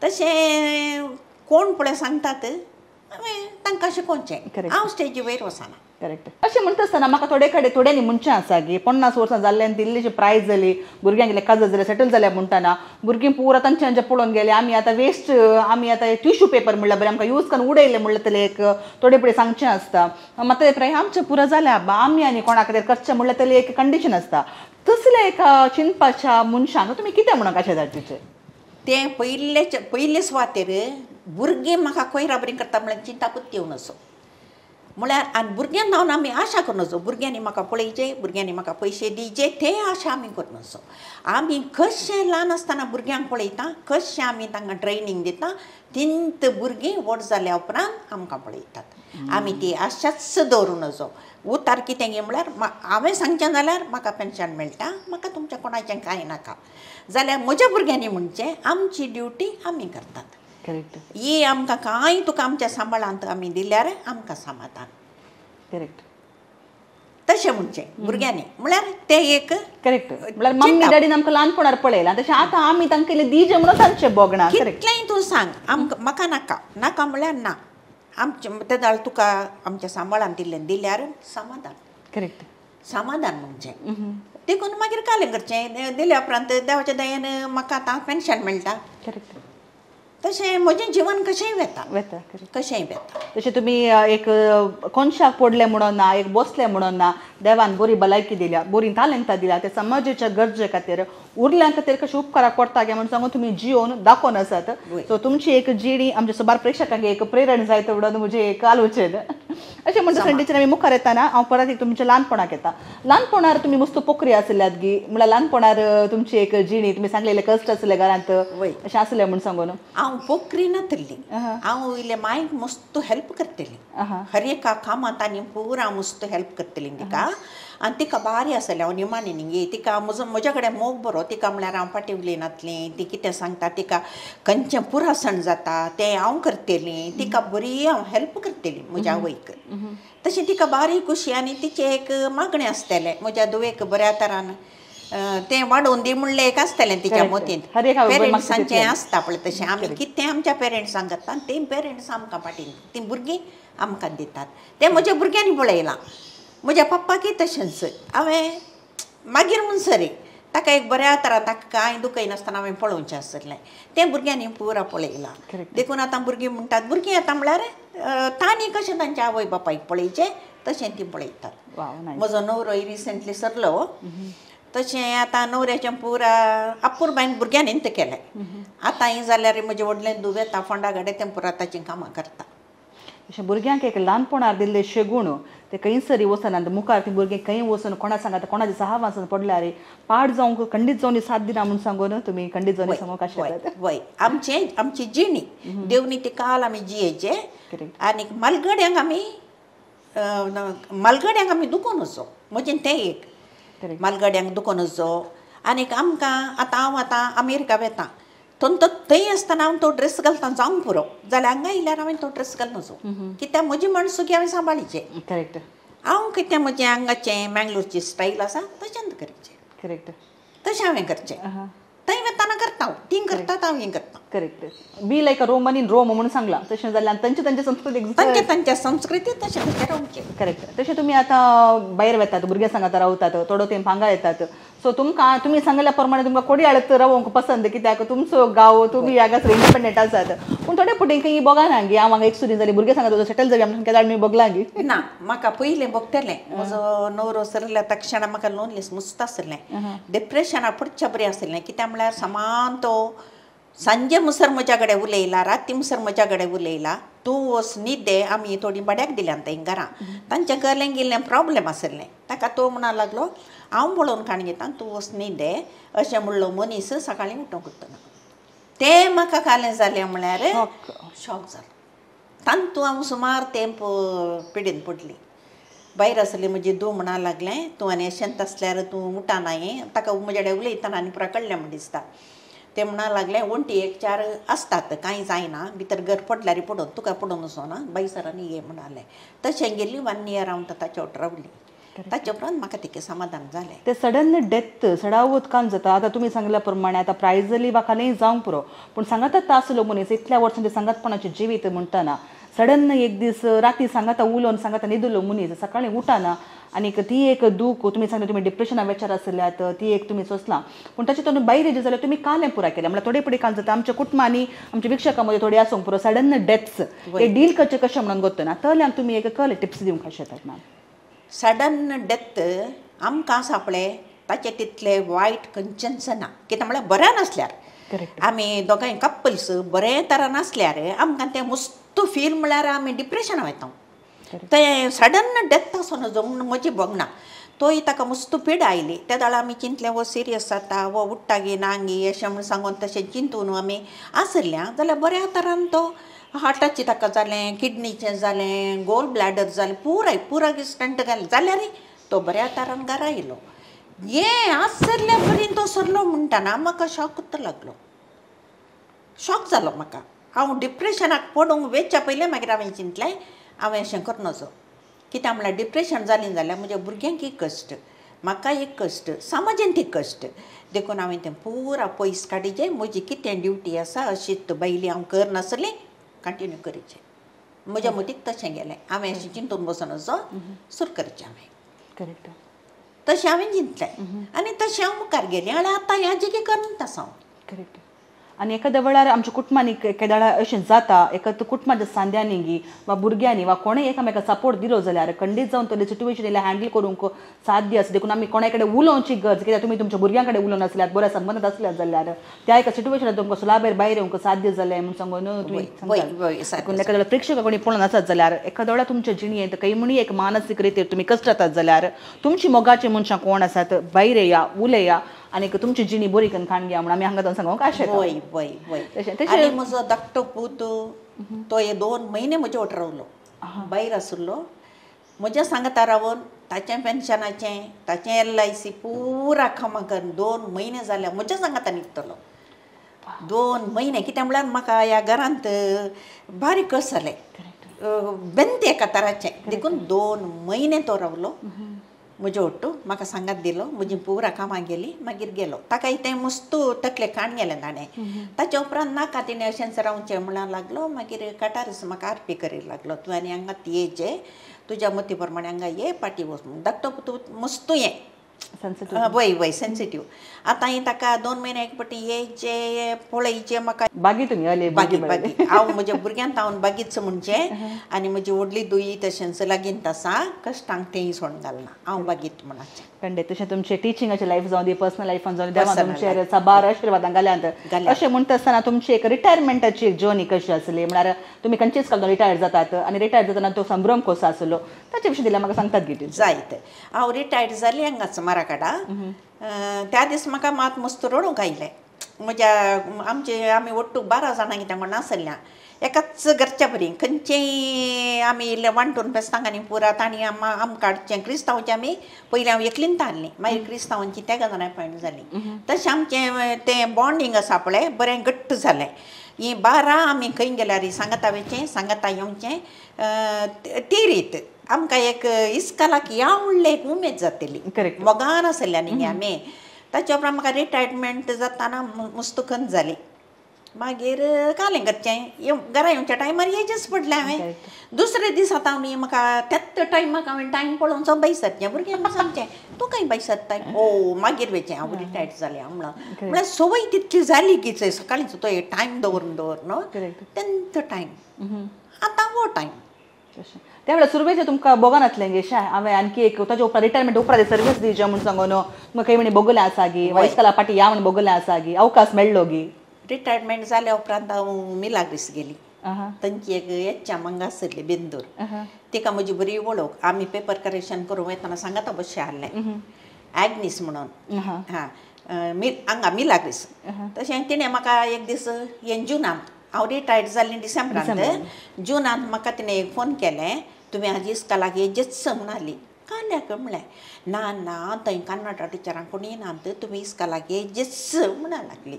तशें कोण पळय सांगतात हांवें तांकां शिकोवचें हांव स्टेजी वयर वचना. करेक्ट. अशें म्हणटा आसतना म्हाका थोडे कडेन थोड्यांनी म्हणचें आसा की 50 वर्सां जाल्ल्यान इल्लीशी प्रायज जाली भुरग्यांक इल्लें काजर जालें सेटल जाल्या म्हणटना भुरगीं पुरा तांचे तांचे पळोवन गेले आमी आतां वेस्ट आमी आतां टिश्यू पेपर म्हणल्यार बरें आमकां यूज करून उडयलें म्हणल्यार तरी एक थोडे फुडें सांगचें आसता मात ते प्राय आमचें पुरो जालें आबा आमी आनी कोणा खातीर करचें म्हणल्यार तरी एक कंडिशन आसता. तसल्या एका चिंतपाच्या मनशांक तुमी कितें म्हणून कशें जाता टिचर? तें पयले सुवातेर भुरगीं म्हाका कोयरा बरीं करता म्हणल्यार चिंतापूत येवन असो म्हळ्यार आनी भुरग्यां धांवन आमी आशा करून वचो भुरग्यांनी म्हाका पळयचे भुरग्यांनी म्हाका पयशे दिवचे ते आशा आमी करून वचो. आमी कशें ल्हान आसतना भुरग्यांक पळयता कशें आमी तांकां ट्रेनींग दिता तिंत भुरगीं व्हड जाल्या उपरांत आमकां पळयतात. आमी ती आशाच दवरून वचो. उतार कितें गे म्हळ्यार हांवें सांगचें जाल्यार म्हाका पेन्शन मेळटा म्हाका तुमचें कोणाचें कांय नाका जाल्यार म्हज्या भुरग्यांनी म्हणचें आमची ड्युटी आमी करतात. करेक्ट. ही आमकां कांय तुका आमच्या सांबाळांत आमी दिल्यार आमकां समाधान. करेक्ट. तशें म्हणचें भुरग्यांनी म्हळ्यार तें एक करेक्ट म्हळ्यार मम्मी डॅडीन आमकां ल्हानपणार पळयलां तशें आतां आमी तांकां इल्लें दिजें म्हणून तांचें भोगणां. कितलेंय तूं सांग आमकां म्हाका नाका नाका म्हळ्यार ना आमचें तें जाल्यार तुका आमच्या सांबाळांत इल्लें दिल्यार समाधान. करेक्ट. समाधान म्हणचें देखून मागीर कालें करचें दिल्या उपरांत देवाच्या दयेन म्हाका आतां पेन्शन मेळटा. करेक्ट. तशें म्हजें जिवन कशेंय वेता वेता कशेंय वेता. तशें तुमी एक कोनशाक पडलें म्हणून ना एक बसलें म्हणून ना देवान बरी भलायकी दिल्या बरी तालेंतां दिल्या ते समाजाच्या गरजे खातीर उरल्या खातीर कशें उपकाराक पडटा गे म्हणून सांगून तुमी जियोन दाखोवन आसात. सो तुमची एक जिणी आमच्या सुमार प्रेक्षकांक एक प्रेरण जायत म्हणून म्हजें एक आलोचन. अशें म्हणटा टिचर आमी मुखार येताना हांव परत एक तुमच्या ल्हानपणाक येता. ल्हानपणार तुमी मस्त पोखरी आसल्यात गी म्हळ्यार ल्हानपणार तुमची एक जिणी तुमी सांगलेले कश्ट आसले घरांत अशें आसलें म्हूण सांगून. हांव पोखरी नातली हांव इल्लें मायक मस्त हेल्प करतली हर एका कामांत आनी पुरा मस्त हेल्प करतली तिका आनी तिका बारी आसलें हांव निमाणी न्ही तिका म्हजो म्हज्या कडेन मोग बरो तिका म्हळ्यार हांव फाटीं उलयनातलें ती कितें सांगता तिका खंयचें पुरासण जाता तें हांव करतलें तिका बरी हांव हेल्प करतली म्हज्या आवयक. तशें तिका बारी खुशी आनी तिचें एक मागणें आसतलें म्हज्या धुवेक बऱ्या तरान तें वाडोवन दी म्हणलें एक आसतलें तिच्या मतींत. पेरंट्सांचें आसता पळय तशें आमी कितें आमच्या पेरंट्सांक करता आनी तें पेरंट्स आमकां फाटीं तीं भुरगीं आमकां दितात तें म्हज्या भुरग्यांनी पळयलां. म्हज्या पप्पाकय तशेंच हांवें मागीर म्हणसर ताका एक बऱ्या तरान ताका कांय दुखयनासतना हांवें पळोवचें आसलें तें भुरग्यांनी पुरा पळयलां. देखून आतां भुरगीं म्हणटात भुरगीं आतां म्हळ्यार तांणी कशें तांच्या आवय बापायक पळयचें तशें तीं पळयतात. म्हजो न्हवरोय रिसंटली सरलो तशें आतां न्हवऱ्याचें पुरा अपुरबायन भुरग्यांनी तें केलें. आतां हें जाल्यार म्हजें व्हडलें धुव येता फोंडा कडेन तें पुरा ताचीं कामां करता. अशें भुरग्यांक एक ल्हानपणार दिल्ले शेगूण ते खंयसरी वचनात मुखार ती भुरगीं खंय वचून कोणा सांगात कोणाचे सहावासान पडल्यार पाड जावंक खंडीत जावन साथ दिना म्हूण सांगून तुमी खंडीत जावन सांगूंक आशेतात. वय आमचें आमची जिणी देवनी ती काल आमी जियेचे आनी मालगड्यांक आमी मालगड्यांक आमी दुखोवन वचो म्हजें तें एक मालगड्यांक दुखोवन वचो. आनीक आमकां आतां हांव आतां अमेरिका वेता तो थंय आसतना हांव तो ड्रेस घालता जावंक पुरो जाल्यार हांगा येयल्यार हांवें तो ड्रेस घालून वचो कित्याक म्हजी माणसुकी हांवें सांबाळीचें. करेक्ट. हांव कितें म्हजें हांगाचें मँगलोरची स्टायल आसा तशेंच करचें. करेक्ट. तशें हांवें करचें थंय वेताना करता हांव तीं करतात हांव हें करता. Correct. Be like a Roman in Rome म्हणून सांगलां तशें जाल्यार तांचे तांचे संस्कृती तांचे तांच्या संस्कृती तशें तशें रावचें. करेक्ट. तशें तुमी आतां भायर वेतात भुरग्यां सांगात रावतात थोडो तेंप हांगा येतात सो तुमकां तुमी सांगल्या प्रमाणे तुमकां कोडयाळत रावंक पसंत कित्याक तुमचो गांव तुमी हांगासर इंडिपेंडंट आसात पूण थोडे फुडें खंय बघाना गी हांव हांगा एक सुरी जाली भुरगे सांगता सेटल जावया म्हणून केदाळ मी बघला गी ना. म्हाका पयलें भोगतलें म्हजो न्हवरो सरल्या तक्षणा म्हाका लोनलीस मुस्त आसलें डिप्रेशना पडच्या बरें आसलें कित्याक म्हळ्यार समान तो सांजे मुसर म्हज्या कडेन उलयला राती मुसर म्हज्या कडेन उलयला तूं वच न्हिदे आमी थोडी भाड्याक दिल्यान थंय घरां तांच्या गल्यांक इल्लें प्रॉब्लेम आसलें ताका तो म्हणा लागलो हांव पळोवन काण घेता तूं वच न्हिदे अशें म्हणलो मनीस सकाळीं उठोवंक उठना तें म्हाका कालें जालें म्हळ्यार शॉक जालो. तातूंत हांव सुमार तेंप पिडीन पडली. भायर आसली म्हजी धूव म्हणा लागलें तूं आनी अशेंच आसल्यार तूं उठना हें ताका म्हज्या कडेन उलयतना आनी पुरा कळ्ळें म्हूण दिसता ते म्हणा लागलें वण्टी एक चार आसतात कांय जायना भितर घर पडल्यार पडून तुका पडून वचना बायसरांनी ये म्हणालें. तशें गेली 1 इयर हांव ताच्या वट रावली ताच्या उपरांत म्हाका तिके समाधान जालें. ते सडन डेथ सडावत कान जाता आतां तुमी सांगल्या प्रमाणे आतां प्रायजली वा खालें जावंक पुरो पूण सांगात आसलो मनीस इतल्या वर्सांचे सांगातपणाचें जिवीत म्हणटना सडन एक दीस राती सांगाता उलोवन सांगाता न्हिदलो मनीस सकाळीं उठना आनीक ती एक दूख तुमी सांगता तुमी डिप्रेशना वेचार आसल्यात ती एक तुमी सोंसला पूण ताचे तूं भायर जे जाल्यार तुमी कालें पुराय केलें म्हळ्यार थोडे फुडें काल जाता आमच्या कुटुंबांनी आमच्या वीक्षकां मदीं थोडे आसूंक पुरो सडन डेथ्स हे डील करचें कशें म्हणून गोत्तना तल्यान तुमी एक कले टिप्स दिवंक शकतात मॅम. सडन डेथ आमकां आसा पळय ताचे तितले वायट खंयचेंच ना कित्याक म्हळ्यार बरें नासल्यार आमी दोगांय कपल्स बरें तरान आसल्यार आमकां तें मस्त फील म्हळ्यार आमी डिप्रेशना वयता. तें सडन डेथ आसूं नजो म्हूण म्हजी भोगना. तोय ताका मस्त पिडा आयली. त्या वेळार आमी चिंतलें हो सिरियस जाता, हो उठ्ठा गी ना गी अशें म्हूण सांगून तशें चिंतून आमी आसल्या. जाल्यार बऱ्या तरान तो हार्टाचें ताका जालें, किडनीचें जालें, गोल ब्लॅडर जालें, पुराय पुराय स्टंट घालें जाल्यार तो बऱ्या तरान घरा आयलो. हें आसल्या बरीन तो सरलो म्हणटना म्हाका शॉक लागलो, शॉक जालो म्हाका. हांव डिप्रेशनाक पडूंक वेच्या पयलें मागीर हांवें चिंतलें हांवें अशें करूं नजो. कित्याक म्हणल्यार डिप्रेशन जालें जाल्यार म्हज्या भुरग्यांक एक कश्ट, म्हाका एक कश्ट, समाजांत एक कश्ट. देखून हांवें तें पुरा पयस काडिचें. म्हजी कितें ड्युटी आसा अशीच बायली हांव करनासली कंटिन्यू करचें. म्हज्या मतीक तशें गेलें. हांवें अशें चिंतून बसून असो सुरू करचें हांवें. करेक्ट. तशें हांवें चिंतलें आनी तशें हांव मुखार गेलें आनी आतां ह्या जिगे करत आसा हांव. करेक्ट. आनी एखाद्या वेळार आमच्या कुटुंबांनी एखाद्या वेळार अशें जाता, एखाद्या कुटुंबाच्या सांद्यांनी गी वा भुरग्यांनी वा कोणें एकामेका सपोर्ट दिलो जाल्यार खंडीत जावन तरी सिट्युएशन हँडल करूंक साध्य आसा. देखून आमी कोणा कडेन उलोवची गरज, कित्याक तुमी तुमच्या भुरग्यां कडेन उलोवन आसल्यार, बऱ्या संबंदांत आसल्यार जाल्यार त्या एका सिट्युएशनात तुमकां सुलाबेर भायर येवंक साध्य जालें म्हूण सांगून तुमी सांगता. देखून एखाद्या वेळार प्रेक्षक कोणी पळोवन आसत जाल्यार एखाद्या वेळार तुमच्या जिणेंत खंय म्हणी एक मानसीक रितीर तुमी कश्ट जाल्यार तुमची मोगाची मनशां कोण आसात भायर येया, उलया आनी तुमची जिणी बरी करून खाण घ्या म्हूण आमी हांगा सांगूंक आशेता. वय वय वय. तशें आनी म्हजो धाकटो पूत तो हे 2 म्हयने म्हजे वट रावलो, भायर आशिल्लो. म्हज्या सांगता रावन ताचें पेन्शनाचें, ताचें LIC पुरा कामां करून 2 म्हयने जाल्या म्हज्या सांगता निकतलो. 2 म्हयने कित्याक म्हळ्यार म्हाका ह्या घरांत बारीक कस जालें, बेंत एका तराचें. देखून 2 म्हयने तो रावलो म्हजे ओट्टू, म्हाका सांगात दिलो, म्हजी पुरा कामां गेली. मागीर गेलो. ताका तें मस्त तकले काण गेलें ताणें. ताच्या उपरांत नाका तिणें अशेंच रावचें म्हणूंक लागलो. मागीर कटारस म्हाका आरपी करीत लागलो, तूं आनी हांगा येचे तुज्या मती प्रमाणे हांगा ये पाटी वच म्हूण. धाकटो तूं मस्त हें वय वय सेन्सिटीव. आतां हांवें ताका 2 म्हयने एक पटी येयचे पळयचे म्हाका बागी तुमी बागी बागी हांव म्हज्या भुरग्यांत हांव बागीच म्हणचें. आनी म्हजी व्हडली दुयी तशेंच लागींत आसा, कश्टांक तेंय सोडून घालना, हांव बागीत म्हणाचें. खंडे तशें तुमचें टिचिंगाचें लायफ जावं दी, पर्सनल लायफान जावं दी, तुमचेर साबार आशिर्वादां घाल्यांत. अशें म्हणटा आसतना तुमची एक रिटायरमेंटाची एक जर्नी कशी आसली, म्हळ्यार तुमी खंयचेच काल रिटायर्ड जातात आनी रिटायर्ड जातना तो संभ्रम कसो आसलो ताचे विशीं दिल्यार म्हाका सांगतात गी. जायत. हांव रिटायर्ड जालें हांगाच माराकडा. त्या दीस म्हाका मात मस्त रडूंक आयलें. म्हज्या आमचे आमी ಒಟ್ಟು 12 जाणां कित्याक म्हण आसल्या एकाच घरच्या बरी. खंयचेय आमी इल्लें वांटून फेस्तांक पुरा तांणी आमकां हाडचें. क्रिस्तांवचें आमी पयलीं हांव एकलींत हाडलीं, मागीर क्रिस्तांवांची तेगां जाणां पॉयंट जालीं. तशें आमचें तें बॉन्डींग आसा पळय बरें घट्ट जालें. हीं 12 आमी खंय गेल्यार सांगाता वयचें, सांगाता येवचें. ती रीत आमकां एक इस्कालाक या म्हणलें एक उमेद जातली. मोगान आसल्या न्ही आमी. ताच्या उपरांत म्हाका रिटायरमेंट जाताना मस्त खंत जाली. मागीर कालें करचें, घरा येवच्या टायमार येचेंच पडलें हांवें. दुसरे दीस आतां न्ही म्हाका त्याच टायमाक हांवें टायम पळोवन सो भायर सरचें. भुरग्यांक सांगचें तूं खंय भायर सरताय, ओ मागीर वयचें हांव रिटायर्ड जालें हांव म्हणून. म्हळ्यार संवय तितली जाली की सकाळींच तो टायम दवरून दवरून तेंचो टायम आतां हो टायम. तशें त्या वेळार सुरवेचे तुमकां बोगनातलें गे शा हांवें आणखी एक ताच्या उपरांत रिटायरमेंट उपरांत सर्वीस दिवचें म्हूण सांगून तुमकां खंय म्हणी बोगलें आसा गी, वयस्काला पाटी या म्हण बोगलें आसा गी, अवकाश मेळ्ळो गी? रिटायरमेंट जाल्या उपरांत हांव मिलाग्रीस गेली. तांची एक एच्च्या हांगा आसली बेंदूर, तिका म्हजी बरी वळख. आमी पेपर करेक्शन करूंक वतना सांगाता बशें आहलें एग्नीस म्हणून, हां हांगा मिलाग्रीस. तशें तिणें म्हाका एक दीस हें जुनांत, हांव रिटायर्ड जालें डिसेंबरांत, जुनांत म्हाका तिणें एक फोन केलें, तुमी आज इस्कालाक येजेच म्हणाली. काल्याक म्हणलें ना ना थंय कन्नडा टिचरांक कोणी ना, तुमी इस्कालाक येजेच म्हणा लागली.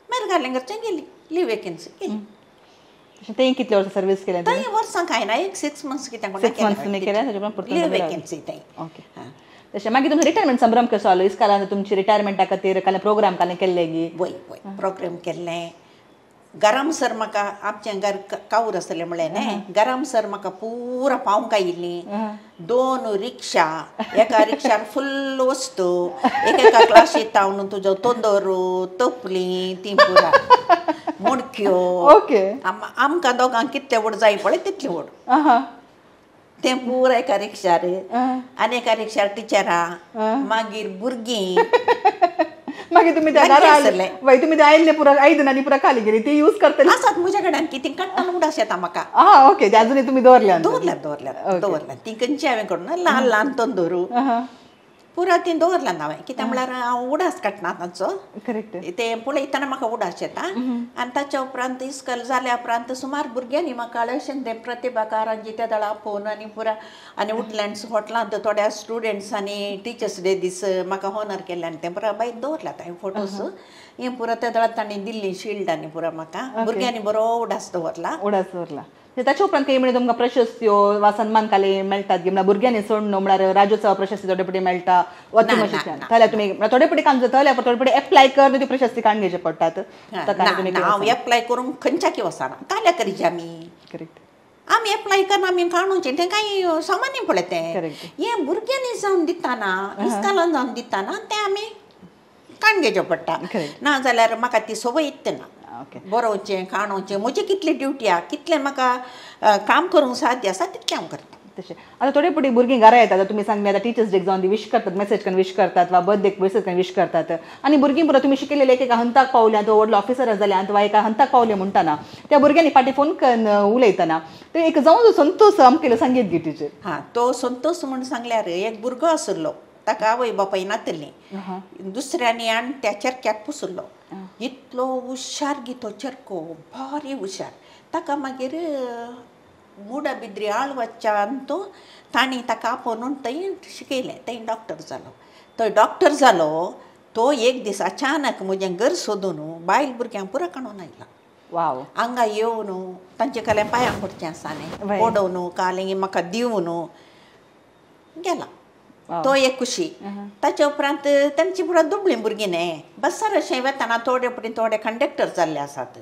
मागीर घालें घरचें गेली, लीव वेकेन्सी गेली. तें कितले वर्सां सर्वीस केलें? थंय वर्सां कांय ना, एक 6 मंथ्स कितें केलें लीव वेकेन्सी थंय. ओके. तशें मागीर तुमचो रिटायरमेंट संभ्रम कसो जालो? इस्कालान तुमची रिटायरमेंटा खातीर काल प्रोग्राम काल केल्ले गी? वय वय प्रोग्राम केल्लें. गरम सर म्हाका आमचें घर कावूर आसलें म्हणलें न्ही, गरम सर म्हाका पुरा पावंक आयिल्लीं. 2 रिक्षा, एका रिक्षार फुल्ल वस्तू, एकेका क्लासीत हांव तुजो तोंदोर तपली ती पुरा मोडक्यो. ओके. आमकां दोगांक कितले व्हड जाय पळय तितले व्हड तें पुरा एका रिक्षार, आनी एका रिक्षार टिचरां, मागीर भुरगीं. मागीर तुमी त्या घरा तुमी ते आयिल्ले पुरा आयदनांनी पुरा खाली गेली ती यूज करतले आसात म्हज्या कडेन की ती काडटना उडास येता म्हाका. आं ओके, ते अजुनूय तुमी दवरल्या? दवरल्यात दवरल्यात दवरल्यात ती खंयची हांवें करून ल्हान ल्हान तंदूर पुरा ती दवरल्यात हांवें. कित्याक म्हळ्यार हांव उडास काडना तांचो. करेक्ट. ते पळयतना म्हाका उडास येता. आनी ताच्या उपरांत इस्कॉल जाल्या उपरांत सुमार भुरग्यांनी म्हाका अशें तें प्रतिभा कारंजी त्या दळा आपोवन आनी पुरा आनी वुडलँड्स हॉटलांत थोड्या स्टुडंट्स आनी टिचर्स डे दीस म्हाका ऑनर केल्लें आनी तें पुरा बायक दवरल्यात हांवें फोटोज. हें पुरा त्या दळात तांणी दिल्ली शिल्ड आनी पुरा म्हाका भुरग्यांनी बरो उडास दवरला. उडास दवरला. ताच्या उपरांत काही म्हणजे तुमकां प्रशस्त्यो वा सन्मान काले मेळटात गी? म्हळ्यार भुरग्यांनी सोडून म्हळ्यार राज्योत्सव प्रशस्ती थोडे पटी मेळटा वा जाल्यार तुमी थोडे पटी काम जाता जाल्यार थोडे पटी एप्लाय कर ती प्रशस्ती काडून घेवचे पडटात. हांव एप्लाय करूंक खंयच्याकी वचना, काल्या करीचे आमी. करेक्ट. आमी एप्लाय करना, आमी काडूचे तें कांय सामान्य पळय तें. हें भुरग्यांनी जावन दितना इस्कॉलान जावन दितना तें आमी काडून घेवचें पडटा. ना जाल्यार म्हाका ती संवय येता ना. बरोवचें काणोवचें म्हजी कितली ड्युटी आहा, कितलें म्हाका काम करूंक साध्य आसा तितलें हांव करता. तशें आतां थोडे पटी भुरगीं घरा येतात, तुमी सांगले आतां टिचर्स डेक जावन ती विश करतात, मेसेज करून विश करतात वा बर्थडेक मेसेज करून विश करतात. आनी भुरगीं पुरो तुमी शिकयलेले एका हंताक पावल्यात वा व्हडलो ऑफिसर जाल्यात वा एका हंताक पावले म्हणटना त्या भुरग्यांनी फाटीं फोन करून उलयतना ते एक जावन संतोष आमकां सांगीत गी टिचर. हां, तो संतोष म्हूण सांगल्यार एक भुरगो आशिल्लो, ताका आवय बापाय नातली, दुसऱ्यांनी आनी त्या चरक्याक पुसलो. इतलो हुशार गी तो चरको, भारी हुशार. ताका मागीर मुडाबिद्री आळवाच्यान तो तांणी ताका आपोवन थंय शिकयलें, थंय डॉक्टर जालो. थंय डॉक्टर जालो तो एक दीस अचानक म्हजें घर सोदून बायल भुरग्यांक पुरा काडून आयला. वाव. हांगा येवन तांचे काल्यां पांयां पडचें आसा न्ही, पडोवन कालें म्हाका दिवन गेला. तो एक खुशी. ताच्या उपरांत तांची पुरा दुबळीं भुरगीं न्ही, बसार अशें वेतना थोडे पटी थोडे कंडक्टर जाल्ले आसात.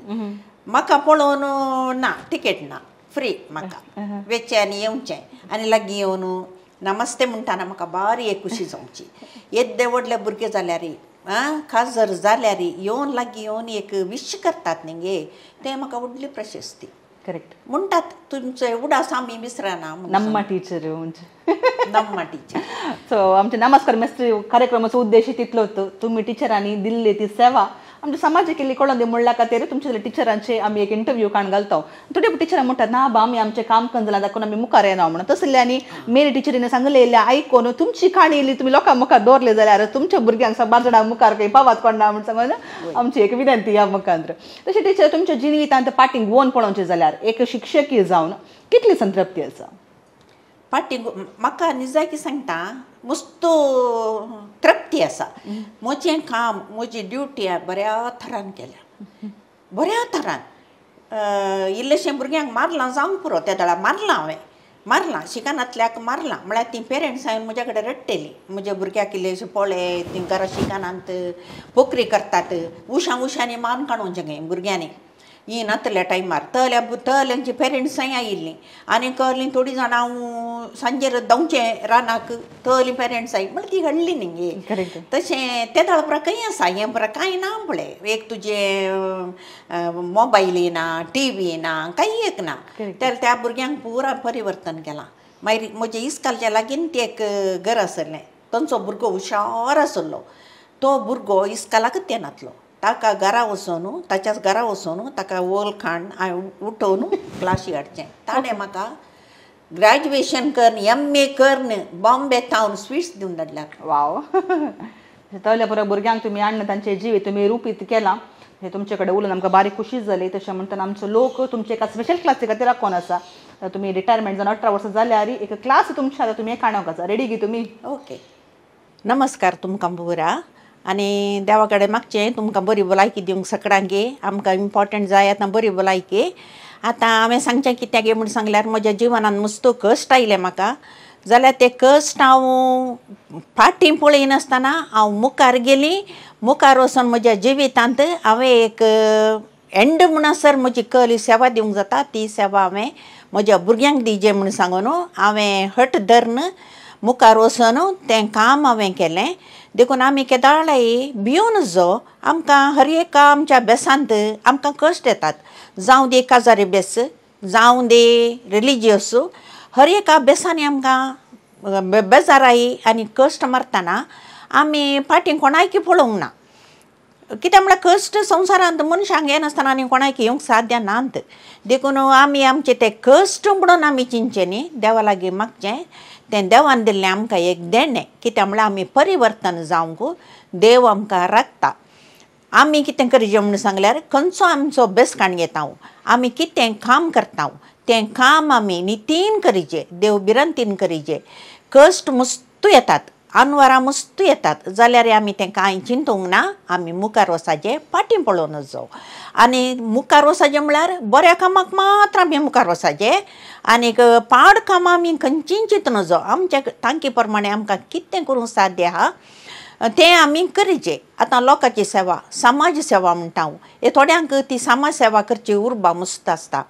म्हाका पळोवन ना तिकेट ना, फ्री म्हाका वेचें आनी येवचें आनी लागीं येवन नमस्ते म्हणटाना म्हाका बारी एक खुशी जावची. येद्दे व्हडले भुरगे जाल्यार आं खाजर जाल्यार येवन लागीं येवन एक विश करतात न्ही गे, तें म्हाका व्हडली प्रशस्ती. करेक्ट. म्हणटात तुमचे उडास आमी विसरना. नम्मा टीचर, नम्मा टीचर. सो आमचे नमस्कार मेस्त्री कार्यक्रमाचो उद्देश तितलोच, तुमी टिचरांनी दिल्ली ती सेवा आमच्या समाजाक केल्ली कळोन दी म्हणल्या खातीर तुमच्या टिचरांचे आमी एक इंटरव्यू काडून घालता. थोडे टिचरां म्हणटात ना बा आमी आमचें काम करून जाल्यार दाखोवन आमी मुखार येना म्हणून. तसले आनी मेरी टिचरीन सांगलें इल्लें आयकून तुमची काणी इल्ली तुमी लोकां मुखार दवरले जाल्यार तुमच्या भुरग्यांक साबार जाणां मुखार खंय पावात कोण ना म्हूण सांगून आमची एक विनंती ह्या मुखार. तशें टिचर तुमच्या जिवितांत पाटींग गोवन पळोवचें जाल्यार एक शिक्षकी जावन कितली संतृप्ती आसा? पाटींग म्हाका निजाकी सांगता मस्त तृप्ती आसा. म्हजें काम म्हजी ड्युटी बऱ्या थरान केल्या, बऱ्या थरान. इल्लेशें भुरग्यांक मारलां जावंक पुरो, त्या दळा मारलां हांवें, मारलां शिकनातल्याक मारलां. म्हळ्यार तीं पेरंट्स हांवें म्हज्या कडेन रडटेलीं, म्हज्या भुरग्याक इल्लेशें पळय तीं घरा शिकनात पोकरी करतात, उशां उशांनी मान काडूंचें खंय भुरग्यांनी ही नातल्या टायमार. तल्या तल्यांची पेरंट्सांय आयिल्लीं आनी कहलीं थोडीं जाणां हांव सांजेर धांवचें रानाक, तली पेरंट्सांय म्हळ्यार ती घडली न्ही गे. तशें ते दळ पुरा खंय आसा हें पुरा कांय ना पळय, एक तुजें मोबायल ना, टी व्ही ना, कांय एक ना. तर त्या भुरग्यांक पुरा परिवर्तन केलां. मागीर म्हजे इस्कालच्या लागीं तें एक घर आसलें, तांचो भुरगो हुशार आसलो. तो भुरगो इस्कालाकच येनातलो, ताका घरा वचून ताच्याच घरा वचून ताका वोल खाण हांवें उठोवन क्लासी हाडचें. ताणें म्हाका ग्रॅज्युएशन करून एम ए करून बॉम्बे थावन स्वीट्स दिवन धाडल्यात. वाव. तल्या पुरो भुरग्यांक तुमी हाडून तांचे जिवीत तुमी रुपीत केलां हे तुमचे कडेन उलोवन आमकां बारीक खुशी जाली. तशें म्हणटना आमचो लोक तुमचे एका स्पेशल क्लासी खातीर आकोन आसा. तुमी रिटायरमेंट जावन 18 वर्सां जाल्यार एक क्लास तुमच्या आतां तुमी काणोंक आसा. रेडी गी तुमी? ओके. नमस्कार तुमकां पुरा आनी देवा कडेन मागचें तुमकां बरी भलायकी दिवंक सगळ्यांक. आमकां इम्पॉर्टंट जाय आतां बरी भलायकी. आतां हांवें सांगचें कित्याक म्हूण सांगल्यार म्हज्या जिवनान मस्तो कश्ट आयले म्हाका, जाल्यार ते कश्ट हांव फाटीं पळयनासतना हांव मुखार गेली. मुखार वचून म्हज्या जिवितांत हांवें एक एंड म्हणसर म्हजी कली सेवा दिवंक जाता ती सेवा हांवें म्हज्या भुरग्यांक दिजे म्हूण सांगून हांवें हट धरून मुखार वचून तें काम हांवें केलें. देखून आमी केदाळाय भियोन जो आमकां हर एका आमच्या बेसांत आमकां कश्ट येतात, जावं दी काजारी बेस, जावं दी रिलिजियस, हर एका बेसांनी आमकां बेजाराय आनी कश्ट मारतना आमी फाटीं कोणायकी पळोवंक ना. कित्याक म्हळ्यार कश्ट संवसारांत मनशांक येनासतना आनी कोणाक येवंक साध्य नात. देखून आमी आमचे ते कश्ट म्हणून आमी चिंतचें न्ही, देवा लागीं मागचें, तें देवान दिल्लें आमकां एक देणें. कित्याक म्हळ्यार आमी परिवर्तन जावंक देव आमकां राखता. आमी कितें करचें म्हणून सांगल्यार खंयचो आमचो बेसकाण घेता, आमी कितें काम करता तें काम आमी नितीन करीचे, देव भिरांतीन करीचे. कश्ट मस्तू येतात, आनवरां मस्तू येतात जाल्यार आमी तें कांय चिंतूंक ना, आमी मुखार वचपाचें, फाटीं पळोवन जावं. आनी मुखार वचपाचें म्हळ्यार बऱ्या कामाक मात्र आमी मुखार वचपाचें आनीक पाड कामां आमी खंयचीय चिंतून जावं. आमच्या तांकी प्रमाणें आमकां कितें करूंक साध्य आहा तें आमी करीचें. आतां लोकांची सेवा, समाज सेवा म्हणटा हांव, हे थोड्यांक ती समाज सेवा करची उर्बा मस्त आसता,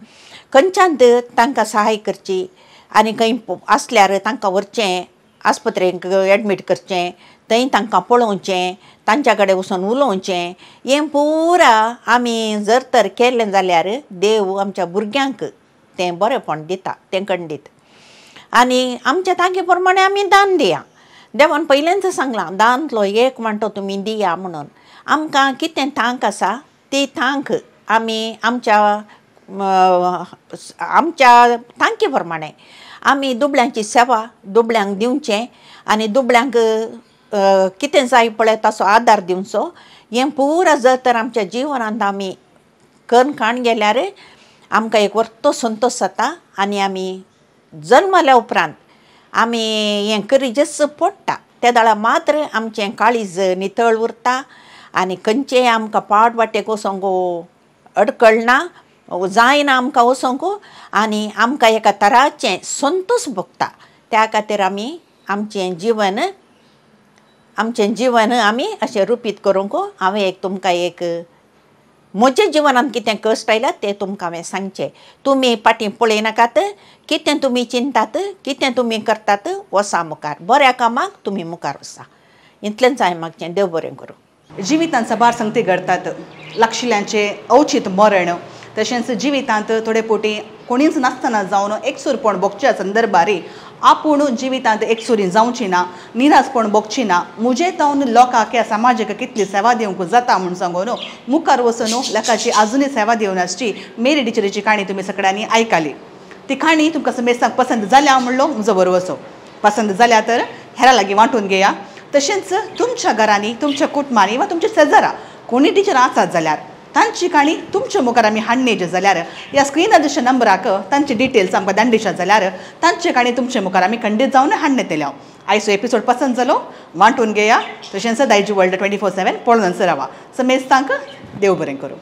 खंयच्यान तांकां सहाय करची आनी खंय आसल्यार तांकां व्हरचें, आस्पत्रेक एडमीट करचें, थंय तांकां पळोवचें, तांच्या कडेन वचून उलोवचें. हें पुरा आमी जर तर केलें जाल्यार देव आमच्या भुरग्यांक तें बरेंपण दिता, तें खंडीत. आनी आमच्या तांकी प्रमाणें आमी दान दिया. देवान पयलेंच सांगलां दानतलो एक वांटो तुमी दिया म्हणून. आमकां कितें तांक आसा ती तांक आमी आमच्या आमच्या तांकी प्रमाणें आमी दुबळ्यांची सेवा दुबळ्यांक दिवचें आनी दुबळ्यांक कितें जाय पळय ताचो आदार दिवचो. हें पुरा जर तर आमच्या जिवनांत आमी करून काण गेल्यार आमकां एक वर्तो संतोश जाता आनी आमी जल्मल्या उपरांत आमी हें करीजेच पडटा. त्या वेळार मात्र आमचें काळीज नितळ उरता आनी खंयचेय आमकां पाड वाटेक वचोंक अडकळना, जायना आमकां वचोंक आनी आमकां एका तराचें संतोश भोगता. त्या खातीर आमी आमचें जीवन आमी अशें रुपीत करूंक हांवें एक तुमकां एक म्हज्या जिवनांत कितें कश्ट आयल्यात तें तुमकां हांवें सांगचें. तुमी फाटीं पळयनाकात, कितें तुमी चिंतात, कितें तुमी करतात, वसा मुखार, बऱ्या कामाक तुमी मुखार वसा. इतलेंच हांवें मागचें. देव बरें करूं. जिवितांत साबार संगती घडटात, लागशिल्ल्यांचें अवचीत मरण, तशेंच जिवितांत थोडे पोटी कोणीच नासतना जावन एकसूरपण भोगच्या संदर्भार आपूण जिवितांत एकसुरी जावची ना, निरासपण भोगची ना, म्हजे जावन लोकांक ह्या समाजाक कितली सेवा दिवंक जाता म्हूण सांगून मुखार वचून लोकांची आजुनूय सेवा दिवन आसची मेरी टिचरीची काणी तुमी सगळ्यांनी आयकली. ती काणी तुमकां समेस्तांक पसंत जाल्या म्हणलो म्हजो बरोवचो, पसंत जाल्या तर हेरां लागीं वांटून घेया. तशेंच तुमच्या घरांनी, तुमच्या कुटुंबांनी वा तुमच्या शेजारा कोणी टिचर आसात जाल्यार तांची काणी तुमच्या मुखार आमी हाडण्याची जाल्यार ह्या स्क्रिनार दिसच्या नंबराक तांची डिटेल्स आमकां धाडशात जाल्यार तांची काणी तुमच्या मुखार आमी खंडीत जावन हाडण्यातले. आयचो एपिसोड पसंत जालो वांटून घेया. तशेंच दायजी वर्ल्ड 24/7 पळोवन रावा. समेस्तांक देव बरें करूं.